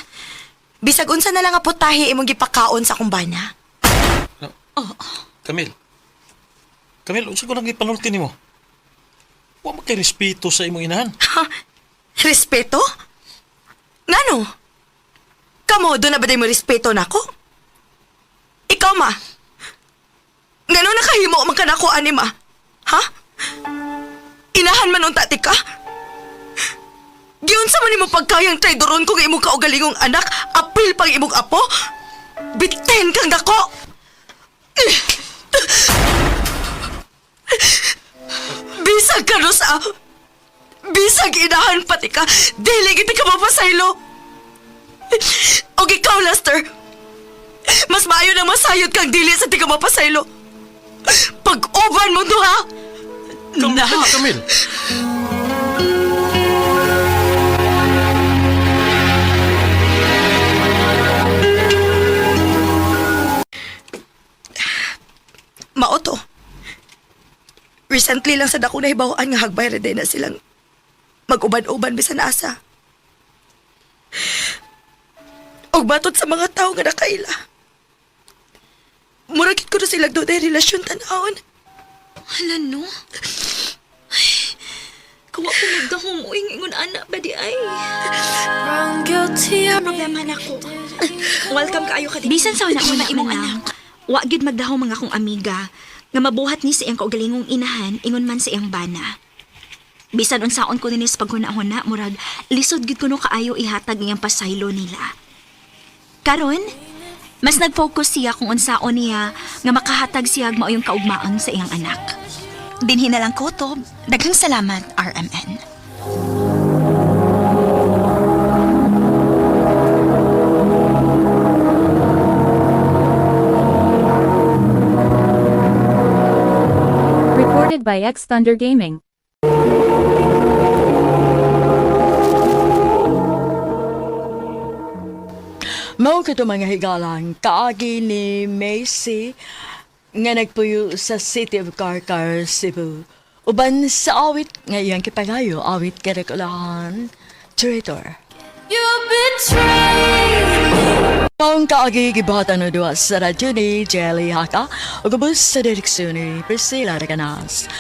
Bisag unsa na lang nga putahe imong gipakaon sa akong bana. Camille. Camille, unsa ko nang gipanulti nimo? Wa man kay respeto sa imong inahan. Ha? Respeto? Ngano? Kamo, doon na ba day mo respeto nako? Ikaw, ma. Ngano nakahimo man ka nako, ani, ma? Ha? Inahan man unta ti ka? Giunsa man nimo pagkayang traidoron kung imong kaugalingong anak, apil pang imong apo? Biten kang dako! Bisag ka no sa... Bisag inahan pati ka, dili gid ka mapasaylo. Og ikaw, Lester, mas maayo na masayod kang dili sa di ka mapasaylo. Pag-uban mo to, ha? Camille, Camille. Mao to. Recently lang sa dako nahibawaan nga hagbay ra na silang mag-uban-uban bisan asa. Og batot sa mga tao nga nakaila. Murag gid ko na silang dunay relasyon tan-awon. Hala, no? Ay, kawa ko magdahom uy, ingon anak ba di ay? Problema na ko. Welcome kaayo ka Bisan sa una una imong anak. Wa gyud magdahom mga akong amiga nga mabuhat ni sa iyang kaugalingong inahan ingon man sa iyang bana. Bisan unsaon ko ninis paghuna-huna murag lisod gyud kuno kaayo ihatag iyang pasaylo nila. Karon, mas nag-focus siya kung unsaon niya nga makahatag siya og maayong kaugmaon sa iyang anak. Dinhi na lang ko to. Daghang salamat, RMN. Recorded by X Thunder Gaming. Mao kato mga higalang kaagi ni Macy nga nagpuyo sa City of Carcar, Cebu. Uban sa awit nga iyang kipagayo, awit karakulahan, traitor. You betrayed me. Maong kaagi gibatan na duwa sa radyo ni Jelly Haka ug ubos sa direksyon ni Priscilla Reganas.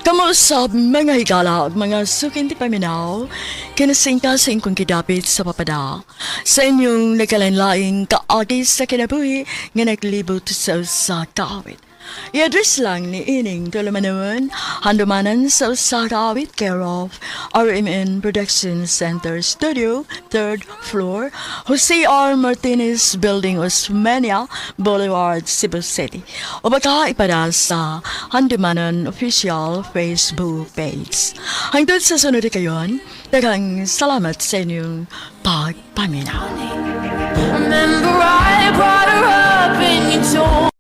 Kamuusap mga higala ug mga suking ti paminaw, kinasingka sa inyong kidapit sa papada. Sa inyong nagkalain-laing kaagi sa kinabuhi nga naglibot sa usa ka awit. I-address lang ni Ining Tulumanon, handumanan sa usa ka awit, care of RMN Production Center Studio, 3rd floor, Jose R. Martinez Building, Osmeña Boulevard, Cebu City. O baka ipada sa Handumanan Official Facebook page. Hangtod sa sunod kayon, daghang salamat sa inyong pagpaminaw. Remember I brought her up and you told